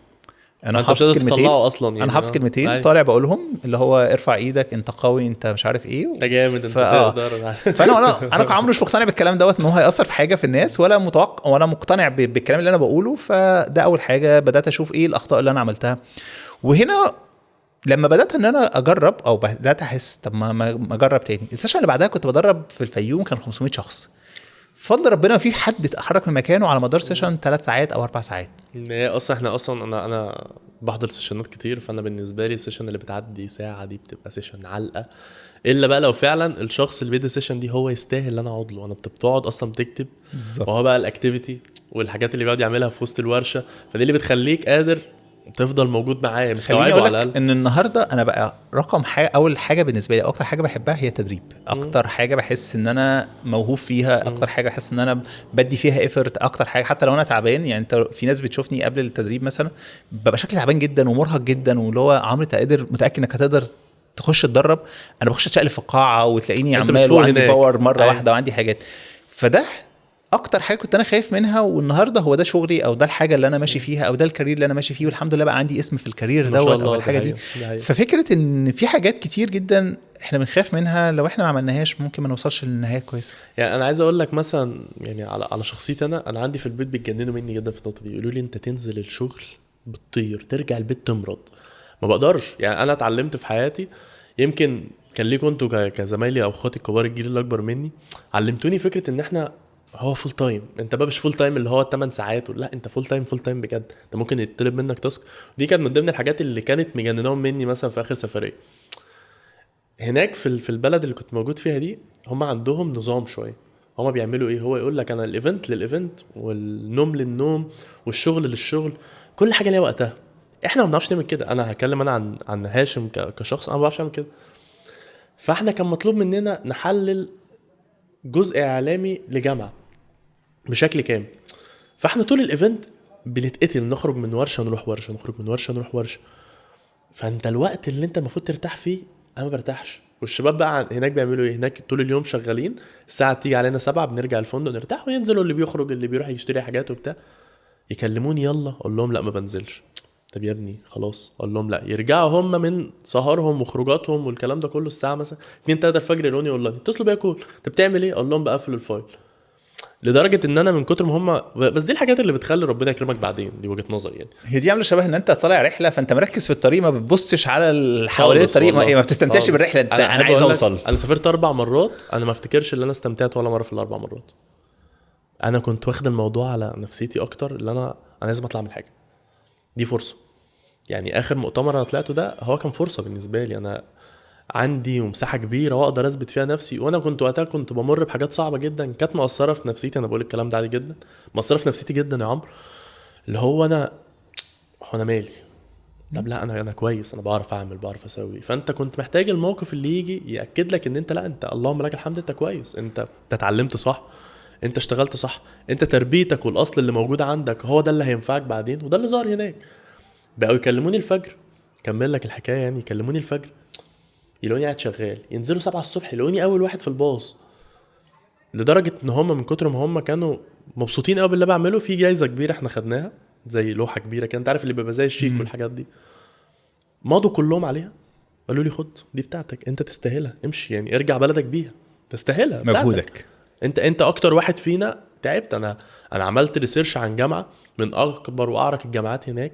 انا انت مش حافظ قادر كلمتين، تطلعه اصلا يعني. انا حافظ كلمتين أيوة. طالع بقولهم، اللي هو ارفع ايدك، انت قوي، انت مش عارف ايه، انت جامد، انت تقدر. فانا انا انا كعمرو مش مقتنع بالكلام دوت ان هو هيأثر في حاجة في الناس، ولا متوقع ولا مقتنع بالكلام اللي انا بقوله. فده اول حاجة بدات اشوف ايه الاخطاء اللي انا عملتها. وهنا لما بدات ان انا اجرب او بدات احس طب ما اجرب تاني. ال session اللي بعدها كنت بدرب في الفيوم، كان 500 شخص، فضل ربنا ما في حد اتحرك من مكانه على مدار session 3 ساعات او 4 ساعات. ان هي اصلا احنا اصلا انا بحضر session ات كتير، فانا بالنسبة لي ال session اللي بتعدي ساعة دي بتبقى session علقه، الا بقى لو فعلا الشخص اللي بيدي ال session دي هو يستاهل ان انا اقعد له. انا بتقعد اصلا بتكتب بالظبط، وهو بقى ال activity والحاجات اللي بيقعد يعملها في وسط الورشة، فدي اللي بتخليك قادر تفضل موجود معايا خليني مستوعبة اقول على لك الاقل. ان النهارده انا بقى رقم حاجة، اول حاجة بالنسبة لي اكتر حاجة بحبها هي التدريب، اكتر حاجة بحس ان انا موهوب فيها، اكتر حاجة بحس ان انا بدي فيها effort، اكتر حاجة حتى لو انا تعبان. يعني انت في ناس بتشوفني قبل التدريب مثلا ببقى شكلي تعبان جدا ومرهق جدا، واللي هو عمرو انت قادر، متاكد انك هتقدر تخش تدرب؟ انا بخش اتشقلب في القاعة وتلاقيني انت عمال بتفوق وعندي هناك. power مرة أيوة. واحدة وعندي حاجات. فده اكتر حاجة كنت انا خايف منها، والنهارده هو ده شغلي او ده الحاجة اللي انا ماشي فيها او ده ال career اللي انا ماشي فيه، والحمد لله بقى عندي اسم في ال career ما شاء دوت الله، او ده الحاجة دي. حقيقة، ده حقيقة. ففكره ان في حاجات كتير جدا احنا بنخاف منها، لو احنا ما عملناهاش ممكن ما نوصلش للنهايات كويسة. يعني انا عايز اقول لك مثلا، يعني على شخصيتي انا عندي في البيت بيتجننوا مني جدا في النقطة دي، يقولوا لي انت تنزل الشغل بتطير، ترجع البيت تمرض. ما بقدرش. يعني انا اتعلمت في حياتي، يمكن كان ليكوا انتوا كزمايلي او اخواتي الكبار الجيل الاكبر مني، علمتوني فكرة ان احنا هو full time. انت بقى مش full time اللي هو 8 ساعات، لا انت full time، full time بجد. انت ممكن يطلب منك task. دي كانت من ضمن الحاجات اللي كانت مجنناهم مني مثلا في اخر سفرية هناك في البلد اللي كنت موجود فيها دي. هم عندهم نظام شوية، هم بيعملوا ايه؟ هو يقول لك انا ال event لل event والنوم للنوم والشغل للشغل، كل حاجة ليها وقتها. احنا ما بنعرفش نعمل كده. انا هتكلم انا عن هاشم كشخص، انا ما بعرفش اعمل كده. فاحنا كان مطلوب مننا نحلل جزء اعلامي لجامعة بشكل كامل. فاحنا طول ال event بنتقتل، نخرج من ورشه نروح ورشه، نخرج من ورشه نروح ورشه. فانت الوقت اللي انت المفروض ترتاح فيه انا ما برتاحش. والشباب بقى هناك بيعملوا ايه؟ هناك طول اليوم شغالين، الساعة تيجي علينا 7 بنرجع الفندق نرتاح، وينزلوا اللي بيخرج اللي بيروح يشتري حاجات وبتاع. يكلموني يلا، اقول لهم لا ما بنزلش. طب يا ابني خلاص، اقول لهم لا. يرجعوا هم من سهرهم وخروجاتهم والكلام ده كله الساعة مثلا 2 3 الفجر، يلاقوني اونلاين، يتصلوا بيا call، انت بتعمل ايه؟ اقول لهم بقفل ال file. لدرجة ان انا من كتر ما هم، بس دي الحاجات اللي بتخلي ربنا يكرمك بعدين، دي وجهه نظري يعني. هي دي عامله شبه ان انت طالع رحله، فانت مركز في الطريق، ما بتبصش على حوالين خالص الطريق، والله. ما بتستمتعش خالص. بالرحله. انت انا أحب عايز أقول لك، اوصل. انا سافرت 4 مرات، انا ما افتكرش ان انا استمتعت ولا مرة في ال4 مرات. انا كنت واخد الموضوع على نفسيتي اكتر، اللي انا لازم اطلع من حاجة دي فرصة. يعني اخر مؤتمر انا طلعته ده هو كان فرصة بالنسبة لي، انا عندي ومساحة كبيرة واقدر اثبت فيها نفسي. وانا كنت وقتها كنت بمر بحاجات صعبة جدا، كانت مأثره في نفسيتي. انا بقول الكلام ده عادي جدا، مأثره في نفسيتي جدا يا عمرو، اللي هو انا هو انا مالي؟ طب لا انا كويس، انا بعرف اعمل، بعرف اسوي. فانت كنت محتاج الموقف اللي يجي ياكد لك ان انت لا، انت اللهم لك الحمد، انت كويس، انت اتعلمت صح، انت اشتغلت صح، انت تربيتك والاصل اللي موجود عندك هو ده اللي هينفعك بعدين. وده اللي ظهر هناك. بقوا يكلموني الفجر، كمل لك الحكاية يعني، يكلموني الفجر يلاقوني قاعد شغال، ينزلوا 7 الصبح يلاقوني اول واحد في الباص. لدرجة ان هم من كتر ما هم كانوا مبسوطين قوي باللي بعمله، في جايزة كبيرة احنا خدناها زي لوحة كبيرة كده، انت عارف اللي بيبقى زي الشيك والحاجات دي، مضوا كلهم عليها، قالوا لي خد دي بتاعتك، انت تستاهلها، امشي يعني ارجع بلدك بيها، تستاهلها بتاعتك. مجهودك. انت اكتر واحد فينا تعبت. انا عملت research عن جامعه من اكبر واعرق الجامعات هناك،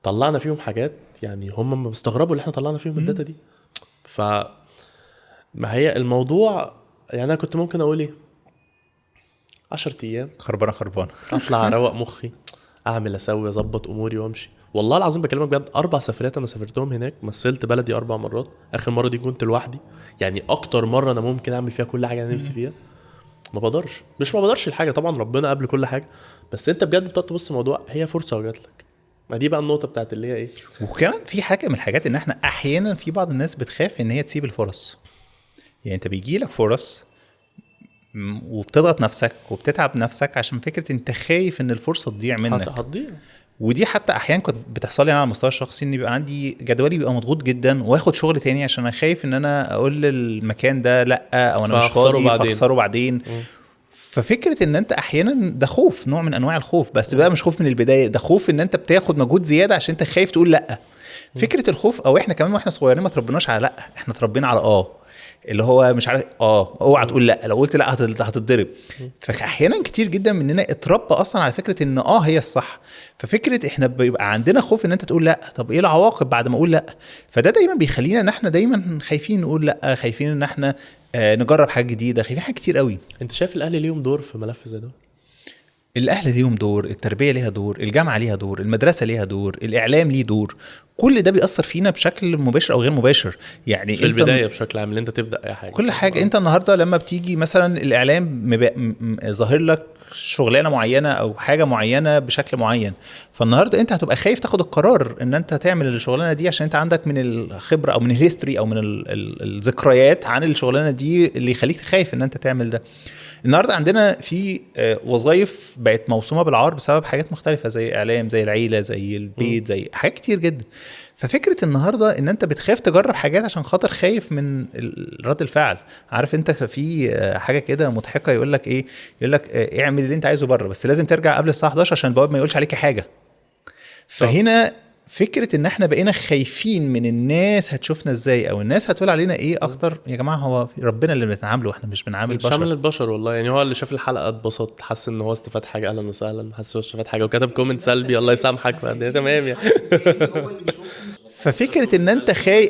طلعنا فيهم حاجات يعني هم مستغربوا اللي احنا طلعنا فيهم ال data دي. ف ما هي الموضوع يعني انا كنت ممكن اقول ايه، 10 ايام خربانة خربانة، اطلع اروق مخي، اعمل اسوي اظبط اموري وامشي. والله العظيم بكلمك بجد، 4 سفريات انا سافرتهم هناك، مثلت بلدي 4 مرات. اخر مرة دي كنت لوحدي، يعني اكتر مرة انا ممكن اعمل فيها كل حاجة انا نفسي فيها. ما بقدرش، مش ما بقدرش الحاجة طبعا، ربنا قبل كل حاجة، بس انت بجد بتقعد تبص الموضوع هي فرصة وجات لك. ما دي بقى النقطة بتاعت اللي هي ايه. وكمان في حاجة من الحاجات ان احنا احيانا في بعض الناس بتخاف ان هي تسيب الفرص. يعني انت بيجي لك فرص وبتضغط نفسك وبتتعب نفسك عشان فكرة انت خايف ان الفرصة تضيع منك، هتضيع. ودي حتى احيانا كنت بتحصل لي انا على المستوى الشخصي، ان بيبقى عندي جدولي بيبقى مضغوط جدا واخد شغل تاني عشان انا خايف ان انا اقول للمكان ده لا، او انا مش فاضي فاخسره بعدين. ففكره ان انت احيانا ده خوف، نوع من انواع الخوف، بس بقى مش خوف من البداية، ده خوف ان انت بتاخد مجهود زيادة عشان انت خايف تقول لا. فكرة الخوف، او احنا كمان واحنا صغيرين ما تربيناش على لا، احنا تربينا على اللي هو مش عارف اوعى تقول لا، لو قلت لا هتتضرب. فاحيانا كتير جدا مننا اتربى اصلا على فكرة ان هي الصح. ففكره احنا بيبقى عندنا خوف ان انت تقول لا، طب ايه العواقب بعد ما اقول لا؟ فده دايما بيخلينا ان احنا دايما خايفين نقول لا، خايفين ان احنا نجرب حاجة جديدة، خايفين حاجات كتير قوي. انت شايف الاهل ليهم دور في ملف زي ده؟ الاهل ليهم دور، التربية ليها دور، الجامعة ليها دور، المدرسة ليها دور، الاعلام ليه دور. كل ده بيأثر فينا بشكل مباشر او غير مباشر. يعني في البداية بشكل عام اللي انت تبدا اي حاجة، كل حاجة. انت النهارده لما بتيجي مثلا الاعلام ظاهر لك شغلانة معينة او حاجة معينة بشكل معين، فالنهارده انت هتبقى خايف تاخد القرار ان انت تعمل الشغلانة دي عشان انت عندك من الخبرة او من ال history او من الذكريات عن الشغلانة دي اللي يخليك خايف ان انت تعمل ده. النهارده عندنا في وظائف بقت موسومه بالعار بسبب حاجات مختلفة، زي اعلام، زي العيلة، زي البيت، زي حاجات كتير جدا. ففكره النهارده ان انت بتخاف تجرب حاجات عشان خاطر خايف من رد الفعل. عارف انت في حاجة كده مضحكة، يقول لك ايه؟ يقول لك اعمل اللي انت عايزه بره، بس لازم ترجع قبل الساعة 11 عشان البواب ما يقولش عليك حاجة. فهنا فكرة ان احنا بقينا خايفين من الناس هتشوفنا ازاي او الناس هتقول علينا ايه اكتر. يا جماعة هو ربنا اللي بنتعامله، احنا مش بنعامل بشر. مش عامل البشر والله. يعني هو اللي شاف الحلقة اتبسط، حس ان هو استفاد حاجة، اهلا وسهلا. حس ان هو استفاد حاجة وكتب comment سلبي، الله يسامحك، تمام يعني. ففكرة ان انت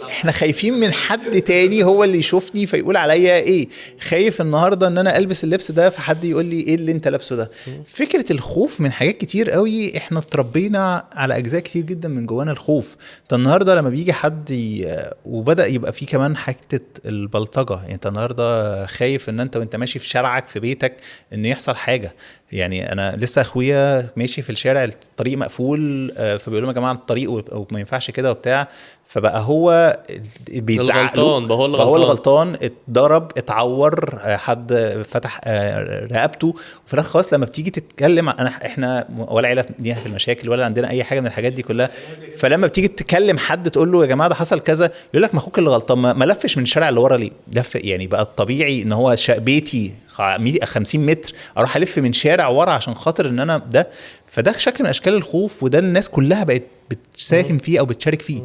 احنا خايفين من حد تاني هو اللي يشوفني فيقول عليا ايه، خايف النهاردة ان انا البس اللبس ده فحد يقول لي ايه اللي انت لابسه ده. فكرة الخوف من حاجات كتير قوي، احنا اتربينا على اجزاء كتير جدا من جوانا الخوف. انت النهاردة لما بيجي حد وبدأ يبقى فيه كمان حتة البلطجة، يعني انت النهاردة خايف ان انت وانت ماشي في شارعك في بيتك ان يحصل حاجة. يعني انا لسه اخويا ماشي في الشارع، الطريق مقفول، فبيقول لهم يا جماعة الطريق وما ينفعش كده وبتاع، فبقى هو بيتزعق له، هو الغلطان، اتضرب، اتعور، حد فتح رقبته. وفي الاخر خالص لما بتيجي تتكلم، احنا ولا عيله ليها في المشاكل ولا عندنا اي حاجة من الحاجات دي كلها، فلما بتيجي تتكلم حد تقول له يا جماعة ده حصل كذا، يقول لك ما اخوك اللي غلطان، ما لفش من الشارع اللي ورا ليه؟ لف. يعني بقى الطبيعي ان هو بيتي 50 متر اروح الف من شارع ورا عشان خاطر ان انا ده. فده شكل من اشكال الخوف، وده الناس كلها بقت بتساهم فيه او بتشارك فيه.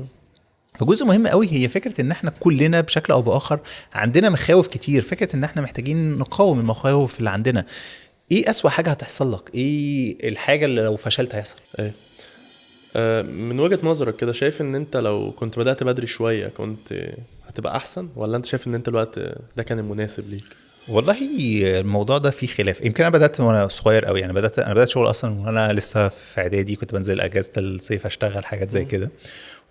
فجزء مهم قوي هي فكرة ان احنا كلنا بشكل او باخر عندنا مخاوف كتير، فكرة ان احنا محتاجين نقاوم المخاوف اللي عندنا. ايه اسوأ حاجة هتحصل لك؟ ايه الحاجة اللي لو فشلت هيحصل؟ ايه من وجهة نظرك كده، شايف ان انت لو كنت بدأت بدري شوية كنت هتبقى احسن، ولا انت شايف ان انت الوقت ده كان المناسب ليك؟ والله الموضوع ده فيه خلاف. يمكن انا بدات وانا صغير قوي، يعني بدات شغل اصلا وانا لسه في اعدادي، كنت بنزل اجازه الصيف اشتغل حاجات زي كده.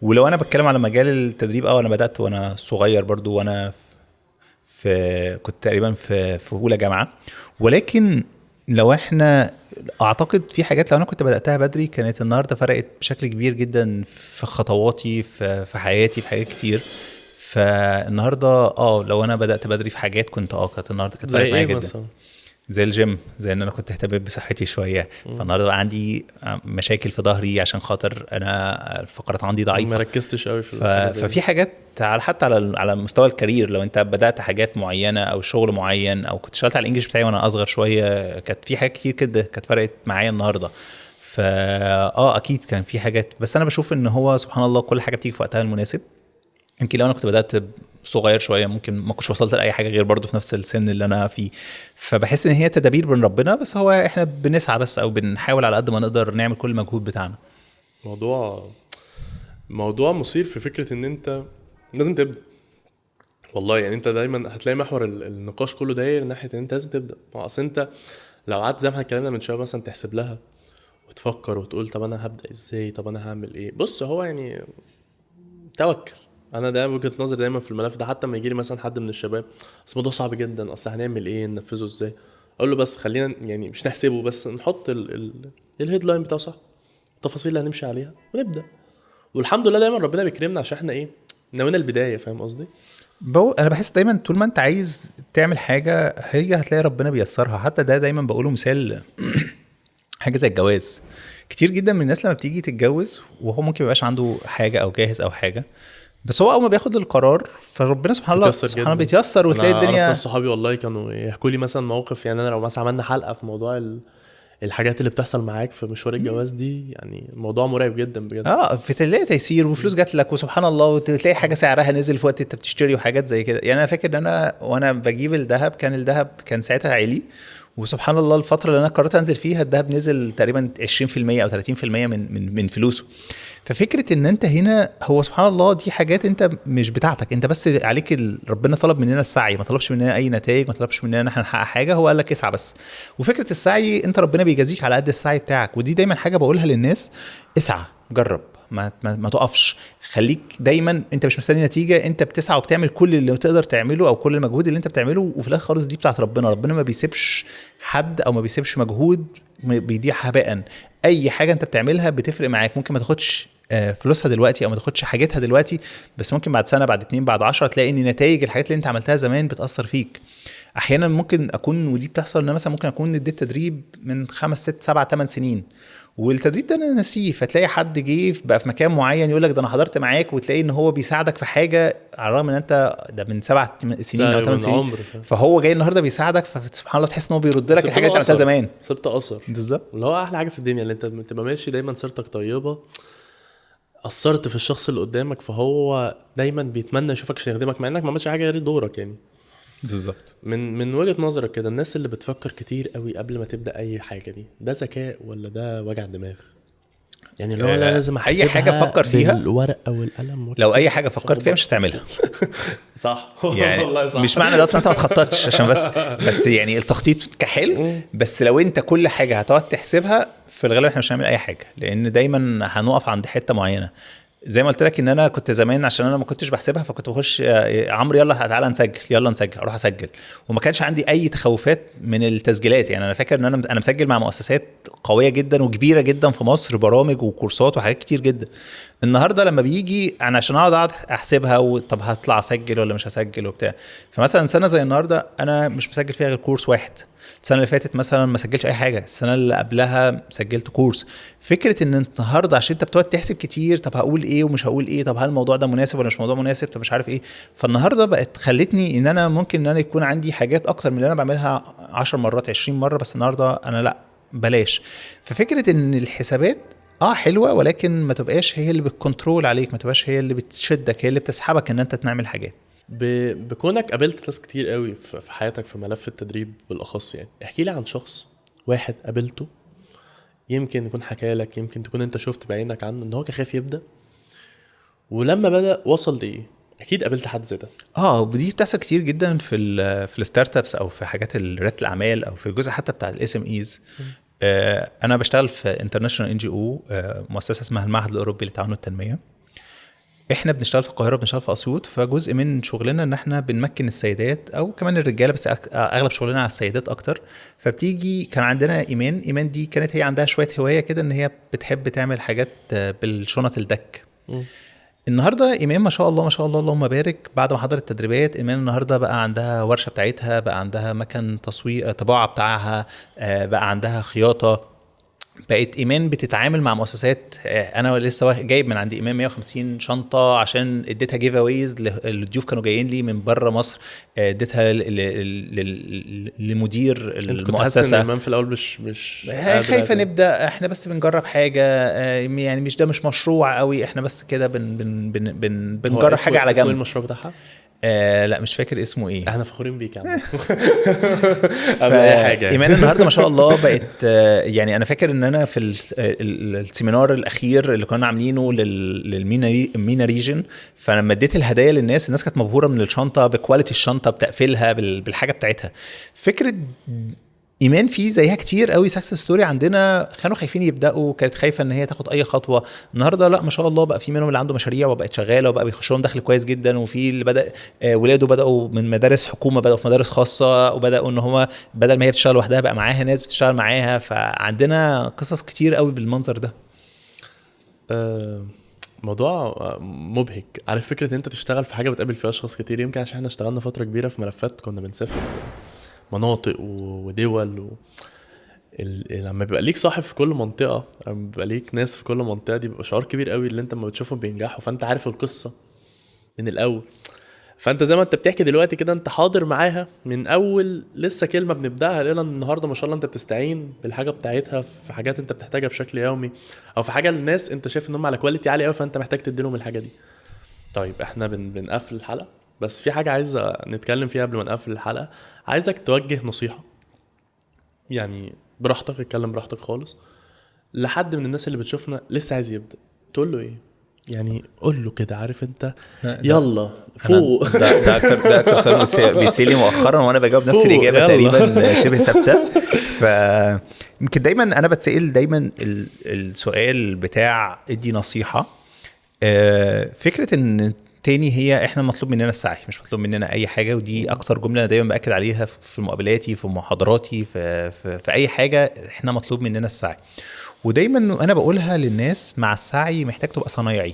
ولو انا بتكلم على مجال التدريب، انا بدات وانا صغير برضو، وانا في كنت تقريبا في اولى جامعه. ولكن لو احنا اعتقد في حاجات لو انا كنت بداتها بدري كانت النهارده فرقت بشكل كبير جدا في خطواتي، في حياتي، في حاجات كتير. فالنهارده لو انا بدات بدري في حاجات كنت كانت النهارده كانت فرقت معايا جدا. مثلا زي الجيم، زي ان انا كنت اهتميت بصحتي شوية. فالنهارده بقى عندي مشاكل في ظهري عشان خاطر انا الفقرات عندي ضعيفة، ما ركزتش قوي في ففي حاجات على حتى على مستوى ال career، لو انت بدات حاجات معينة او شغل معين، او كنت اشتغلت على ال English بتاعي وانا اصغر شوية، كانت في حاجات كتير كده كانت فرقت معايا النهارده. فا اكيد كان في حاجات، بس انا بشوف ان هو سبحان الله كل حاجة بتيجي في وقتها المناسب. يمكن لو انا كنت بدات صغير شوية ممكن ما كنتش وصلت لاي حاجة غير برضو في نفس السن اللي انا فيه. فبحس ان هي تدابير من ربنا، بس هو احنا بنسعى بس، او بنحاول على قد ما نقدر نعمل كل المجهود بتاعنا. موضوع مثير في فكرة ان انت لازم تبدا. والله يعني انت دايما هتلاقي محور النقاش كله داير ناحية ان انت لازم تبدا. ما اصل انت لو قعدت زي ما اتكلمنا من شوية مثلا تحسب لها وتفكر وتقول طب انا هبدا ازاي، طب انا هعمل ايه. بص هو يعني توكل. انا ده وجهه نظري دايما في الملف ده. حتى ما يجي لي مثلا حد من الشباب اصل الموضوع صعب جدا، اصل هنعمل ايه، ننفذه ازاي، اقول له بس خلينا يعني مش نحسبه، بس نحط ال headline بتاعه صح، التفاصيل اللي هنمشي عليها ونبدا. والحمد لله دايما ربنا بيكرمنا عشان احنا ايه، ناوينا البداية. فاهم قصدي؟ انا بحس دايما طول ما انت عايز تعمل حاجة هي هتلاقي ربنا بيسرها. حتى ده دايما بقوله مثال حاجة زي الجواز. كتير جدا من الناس لما بتيجي تتجوز وهو ممكن ميبقاش عنده حاجة او جاهز او حاجة، بس هو اول ما بياخد القرار فربنا سبحان الله بتيسر سبحان الله جدا. بيتيسر، وتلاقي انا اعرف الدنيا. ناس صحابي والله كانوا يحكوا لي مثلا موقف، يعني انا لو مثلا عملنا حلقة في موضوع الحاجات اللي بتحصل معاك في مشوار الجواز دي، يعني الموضوع مرعب جدا بجد. فتلاقي تيسير وفلوس جات لك وسبحان الله، وتلاقي حاجة سعرها نزل في وقت انت بتشتري وحاجات زي كده. يعني انا فاكر ان انا وانا بجيب الذهب، كان الذهب كان ساعتها عالي، وسبحان الله الفترة اللي انا قررت انزل فيها الذهب نزل تقريبا 20% او 30% من فلوسه. ففكره ان انت هنا هو سبحان الله دي حاجات انت مش بتاعتك، انت بس عليك ربنا طلب مننا السعي، ما طلبش مننا اي نتائج، ما طلبش مننا ان احنا نحقق حاجة، هو قال لك اسعى بس. وفكره السعي انت ربنا بيجازيك على قد السعي بتاعك، ودي دايما حاجة بقولها للناس، اسعى، جرب، ما تقفش، خليك دايما انت مش مستني نتيجة، انت بتسعى وبتعمل كل اللي تقدر تعمله او كل المجهود اللي انت بتعمله، وفي الاخر خالص دي بتاعت ربنا. ربنا ما بيسيبش حد او ما بيسيبش مجهود بيضيع هباء. اي حاجة انت بتعملها بتفرق معاك، ممكن ما تاخدش فلوسها دلوقتي او ما تاخدش حاجتها دلوقتي، بس ممكن بعد سنة، بعد 2، بعد 10 تلاقي ان نتائج الحاجات اللي انت عملتها زمان بتاثر فيك. احيانا ممكن اكون، ودي بتحصل، ان أنا مثلا ممكن اكون اديت تدريب من 5 6 7 8 سنين، والتدريب ده انا ناسيه، فتلاقي حد جه بقى في مكان معين يقول لك ده انا حضرت معاك، وتلاقي ان هو بيساعدك في حاجة على الرغم ان انت ده من 7 سنين او ده 8 من سنين، عمر. فهو جاي النهارده بيساعدك، فسبحان الله تحس ان هو بيرد لك سبت الحاجة اللي له انت عملتها أثر. زمان. سبت اثر، بالظبط. اللي هو احلى حاجة في الدنيا، اللي انت بتبقى ماشي دايما سيرتك طيبة، اثرت في الشخص اللي قدامك، فهو دايما بيتمنى يشوفك عشان يخدمك، مع انك ما عملتش حاجة غير دورك يعني. بالظبط. من وجهة نظرك كده، الناس اللي بتفكر كتير قوي قبل ما تبدأ اي حاجة، دي ده ذكاء ولا ده وجع دماغ؟ يعني اللي هو لا لازم اي حاجة احسبها فكر فيها بالورقة والقلم لو اي حاجة فكرت فيها مش هتعملها. صح. يعني والله صح. مش معنى ده ان انت ما تخططش، عشان بس يعني التخطيط كحلو، بس لو انت كل حاجة هتقعد تحسبها في الغالب احنا مش هنعمل اي حاجة، لان دايما هنقف عند حتة معينة. زي ما قلت لك ان انا كنت زمان عشان انا ما كنتش بحسبها، فكنت بخش عمرو يلا تعالى نسجل، يلا نسجل، اروح اسجل، وما كانش عندي اي تخوفات من التسجيلات. يعني انا فاكر ان انا مسجل مع مؤسسات قوية جدا وكبيره جدا في مصر، برامج وكورسات وحاجات كتير جدا. النهارده لما بيجي انا عشان اقعد احسبها، وطب هطلع اسجل ولا مش هسجل وبتاع. فمثلا سنة زي النهارده انا مش مسجل فيها غير كورس واحد، السنة اللي فاتت مثلا ما سجلتش اي حاجة، السنة اللي قبلها سجلت كورس. فكرة ان النهارده عشان انت بتقعد تحسب كتير، طب هقول ايه ومش هقول ايه، طب هل الموضوع ده مناسب ولا مش موضوع مناسب، طب مش عارف ايه. فالنهارده بقت خلتني ان انا ممكن ان انا يكون عندي حاجات اكتر من اللي انا بعملها 10 مرات 20 مرة، بس النهارده انا لا بلاش. ففكره ان الحسابات حلوة، ولكن ما تبقاش هي اللي بت control عليك، ما تبقاش هي اللي بتشدك، هي اللي بتسحبك ان انت تعمل حاجات. بكونك قابلت ناس كتير قوي في حياتك في ملف التدريب بالاخص، يعني احكي لي عن شخص واحد قابلته، يمكن يكون حكى لك، يمكن تكون انت شفت بعينك عنه ان هو كان خايف يبدا، ولما بدا وصل لايه. اكيد قابلت حد زي ده. ودي بتحصل كتير جدا في ال startups او في حاجات رياده الاعمال او في الجزء حتى بتاع ال SMEs. انا بشتغل في international NGO، مؤسسة اسمها المعهد الاوروبي للتعاون والتنمية. احنا بنشتغل في القاهرة، بنشتغل في اسيوط، فجزء من شغلنا ان احنا بنمكن السيدات او كمان الرجالة، بس اغلب شغلنا على السيدات اكتر. فبتيجي كان عندنا ايمان دي كانت هي عندها شوية هواية كده ان هي بتحب تعمل حاجات بالشنط الدك. النهارده ايمان ما شاء الله ما شاء الله اللهم بارك، بعد ما حضرت التدريبات ايمان النهارده بقى عندها ورشه بتاعتها، بقى عندها مكان تصوير طباعه بتاعها، بقى عندها خياطة. بقت ايمان بتتعامل مع مؤسسات. انا لسه جايب من عند ايمان 150 شنطه عشان اديتها giveaways للضيوف كانوا جايين لي من بره مصر، اديتها لمدير المؤسسة. انت ايمان في الاول مش خايفة نبدا، احنا بس بنجرب حاجة، يعني مش ده مش مشروع قوي، احنا بس كده بن بن بن بن بنجرب حاجة على جنب. اسمه المشروع بتاعها؟ لا مش فاكر اسمه ايه. احنا فخورين بيك يا عم. قبل اي حاجة ايمان النهارده ما شاء الله بقت، يعني انا فاكر ان انا في ال seminar الاخير اللي كنا عاملينه لل MENA region، فلما اديت الهدايا للناس، الناس كانت مبهوره من الشنطة، ب quality الشنطة، بتقفلها، بالحاجة بتاعتها. فكرة ايمان في زيها كتير قوي success story عندنا، كانوا خايفين يبداوا، كانت خايفة ان هي تاخد اي خطوة. النهارده لا ما شاء الله بقى في منهم اللي عنده مشاريع وبقت شغالة وبقى بيخش لهم دخل كويس جدا، وفي اللي بدا ولاده بداوا من مدارس حكومة بداوا في مدارس خاصة، وبداوا ان هم بدل ما هي بتشتغل لوحدها بقى معاها ناس بتشتغل معاها. فعندنا قصص كتير قوي بالمنظر ده. موضوع مبهج. عارف فكرة ان انت تشتغل في حاجة بتقابل فيها اشخاص كتير، يمكن عشان احنا اشتغلنا فترة كبيرة في ملفات كنا بنسافر مناطق ودول لما بيبقى ليك صاحب في كل منطقة او بيبقى ليك ناس في كل منطقة، دي بيبقى شعور كبير قوي اللي انت لما بتشوفهم بينجحوا، فانت عارف القصة من الاول. فانت زي ما انت بتحكي دلوقتي كده، انت حاضر معاها من اول لسه كلمة بنبداها لنا النهارده، ما شاء الله انت بتستعين بالحاجة بتاعتها في حاجات انت بتحتاجها بشكل يومي، او في حاجة الناس انت شايف ان هم على quality عالي قوي، فانت محتاج تدي لهم الحاجة دي. طيب احنا بنقفل الحلقة، بس في حاجة عايز نتكلم فيها قبل ما نقفل الحلقة. عايزك توجه نصيحة، يعني براحتك، اتكلم براحتك خالص، لحد من الناس اللي بتشوفنا لسه عايز يبدا، تقول له ايه؟ يعني قول له كده، عارف انت، يلا فوق. ده اكتر سؤال بيتسالي مؤخرا، وانا بجاوب نفس الاجابة تقريبا شبه ثابتة. ف يمكن دايما انا بتسال دايما السؤال بتاع ادي نصيحة. فكرة ان تاني هي احنا مطلوب مننا السعي، مش مطلوب مننا اي حاجة، ودي اكتر جملة انا دايما باكد عليها في مقابلاتي، في محاضراتي، في, في, في اي حاجة، احنا مطلوب مننا السعي. ودايما انا بقولها للناس، مع السعي محتاج تبقى صنايعي،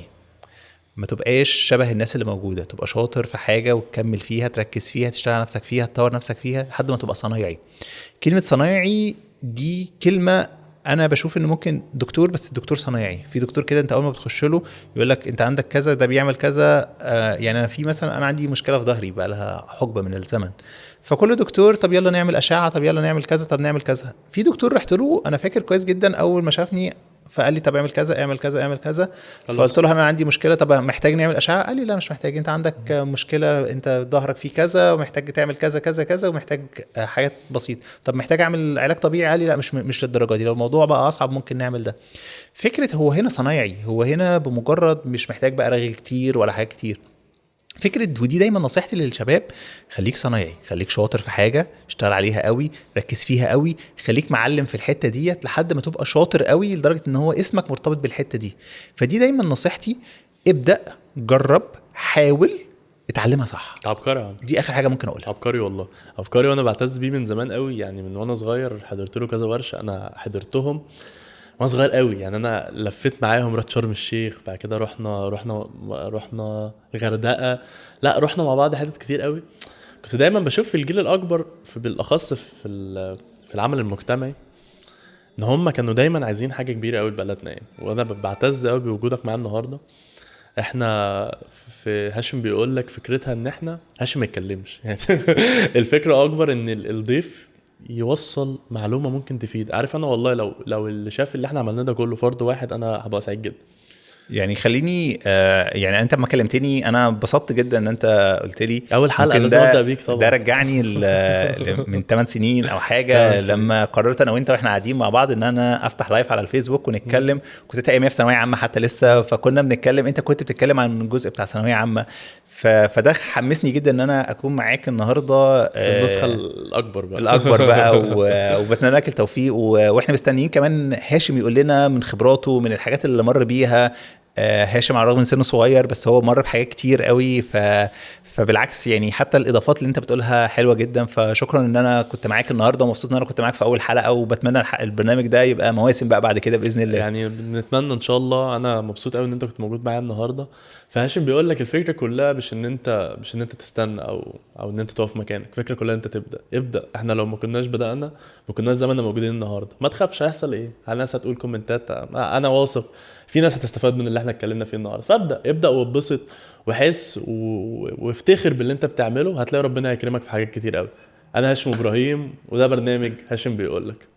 ما تبقاش شبه الناس اللي موجودة، تبقى شاطر في حاجة وتكمل فيها، تركز فيها، تشتغل على نفسك فيها، تطور نفسك فيها لحد ما تبقى صنايعي. كلمة صنايعي دي كلمة انا بشوف ان ممكن دكتور، بس الدكتور صنايعي، في دكتور كده انت اول ما بتخش له يقول لك انت عندك كذا، ده بيعمل كذا. يعني انا في مثلا انا عندي مشكلة في ظهري بقى لها حقبة من الزمن، فكل دكتور طب يلا نعمل اشعه، طب يلا نعمل كذا، طب نعمل كذا. في دكتور رحت له انا فاكر كويس جدا اول ما شافني فقال لي طب اعمل كذا، اعمل كذا، اعمل كذا. فقلت له انا عندي مشكلة، طب محتاج نعمل اشعه؟ قال لي لا مش محتاج، انت عندك مشكلة، انت ظهرك فيه كذا ومحتاج تعمل كذا كذا كذا ومحتاج حاجات بسيطة. طب محتاج اعمل علاج طبيعي؟ قال لي لا مش للدرجة دي، لو الموضوع بقى اصعب ممكن نعمل ده. فكرة هو هنا صنايعي، هو هنا بمجرد مش محتاج بقى رغي كتير ولا حاجات كتير. فكرة، ودي دايما نصيحتي للشباب، خليك صنايعي، خليك شاطر في حاجة، اشتغل عليها قوي، ركز فيها قوي، خليك معلم في الحتة ديت لحد ما تبقى شاطر قوي لدرجة ان هو اسمك مرتبط بالحتة دي. فدي دايما نصيحتي، ابدأ، جرب، حاول، اتعلمها صح. عبقري يا عم. دي اخر حاجة ممكن اقولها. عبقري والله، عبقري، وانا بعتز بيه من زمان قوي، يعني من وانا صغير حضرت له كذا ورشة، انا حضرتهم وانا صغير قوي، يعني انا لفيت معاهم، رحت شرم الشيخ، بعد كده رحنا الغردقه، لا رحنا مع بعض حتت كتير قوي. كنت دايما بشوف في الجيل الاكبر، في بالاخص في العمل المجتمعي، ان هم كانوا دايما عايزين حاجة كبيرة قوي لبلدنا يعني. وانا بعتز قوي بوجودك معانا النهارده. احنا في هاشم بيقول لك فكرتها ان احنا هاشم ما يتكلمش يعني الفكرة اكبر ان الضيف يوصل معلومة ممكن تفيد. عارف انا والله لو اللي شاف اللي احنا عملناه ده كله فرد واحد، انا هبقى سعيد جدا. يعني خليني يعني انت لما كلمتني انا انبسطت جدا ان انت قلت لي اول حلقة لازم ابدا بيك طبعا. ده رجعني من 8 سنين او حاجة، لما قررت انا وانت واحنا قاعدين مع بعض ان انا افتح live على الفيسبوك ونتكلم. كنت اياميها في ثانوية عامة حتى لسه، فكنا بنتكلم، انت كنت بتتكلم عن الجزء بتاع ثانوية عامة، فده حمسني جدا ان انا اكون معاك النهارده في النسخة الاكبر بقى، الاكبر بقى. وبتمنى لك التوفيق، واحنا مستنيين كمان هاشم يقول لنا من خبراته، من الحاجات اللي مر بيها. هاشم على الرغم من سنة صغير بس هو مر بحاجات كتير قوي، فبالعكس يعني حتى الاضافات اللي انت بتقولها حلوة جدا. فشكرا ان انا كنت معاك النهارده، ومبسوط ان انا كنت معاك في اول حلقة، وبتمنى البرنامج ده يبقى مواسم بقى بعد كده باذن الله. يعني بنتمنى ان شاء الله. انا مبسوط قوي ان انت كنت موجود معايا النهارده. فهاشم بيقول لك الفكرة كلها مش ان انت تستنى او ان انت تقف مكانك، الفكرة كلها انت تبدا. ابدا، احنا لو ما كناش بدانا ما كناش زماننا موجودين النهارده. ما تخافش، هيحصل ايه؟ الناس هتقول كومنتات، انا واثق في ناس هتستفاد من اللي احنا اتكلمنا فيه النهارده. فابدا، ابدا واتبسط وحس وافتخر باللي انت بتعمله، هتلاقي ربنا يكرمك في حاجات كتير قوي. انا هاشم ابراهيم، وده برنامج هاشم بيقول لك.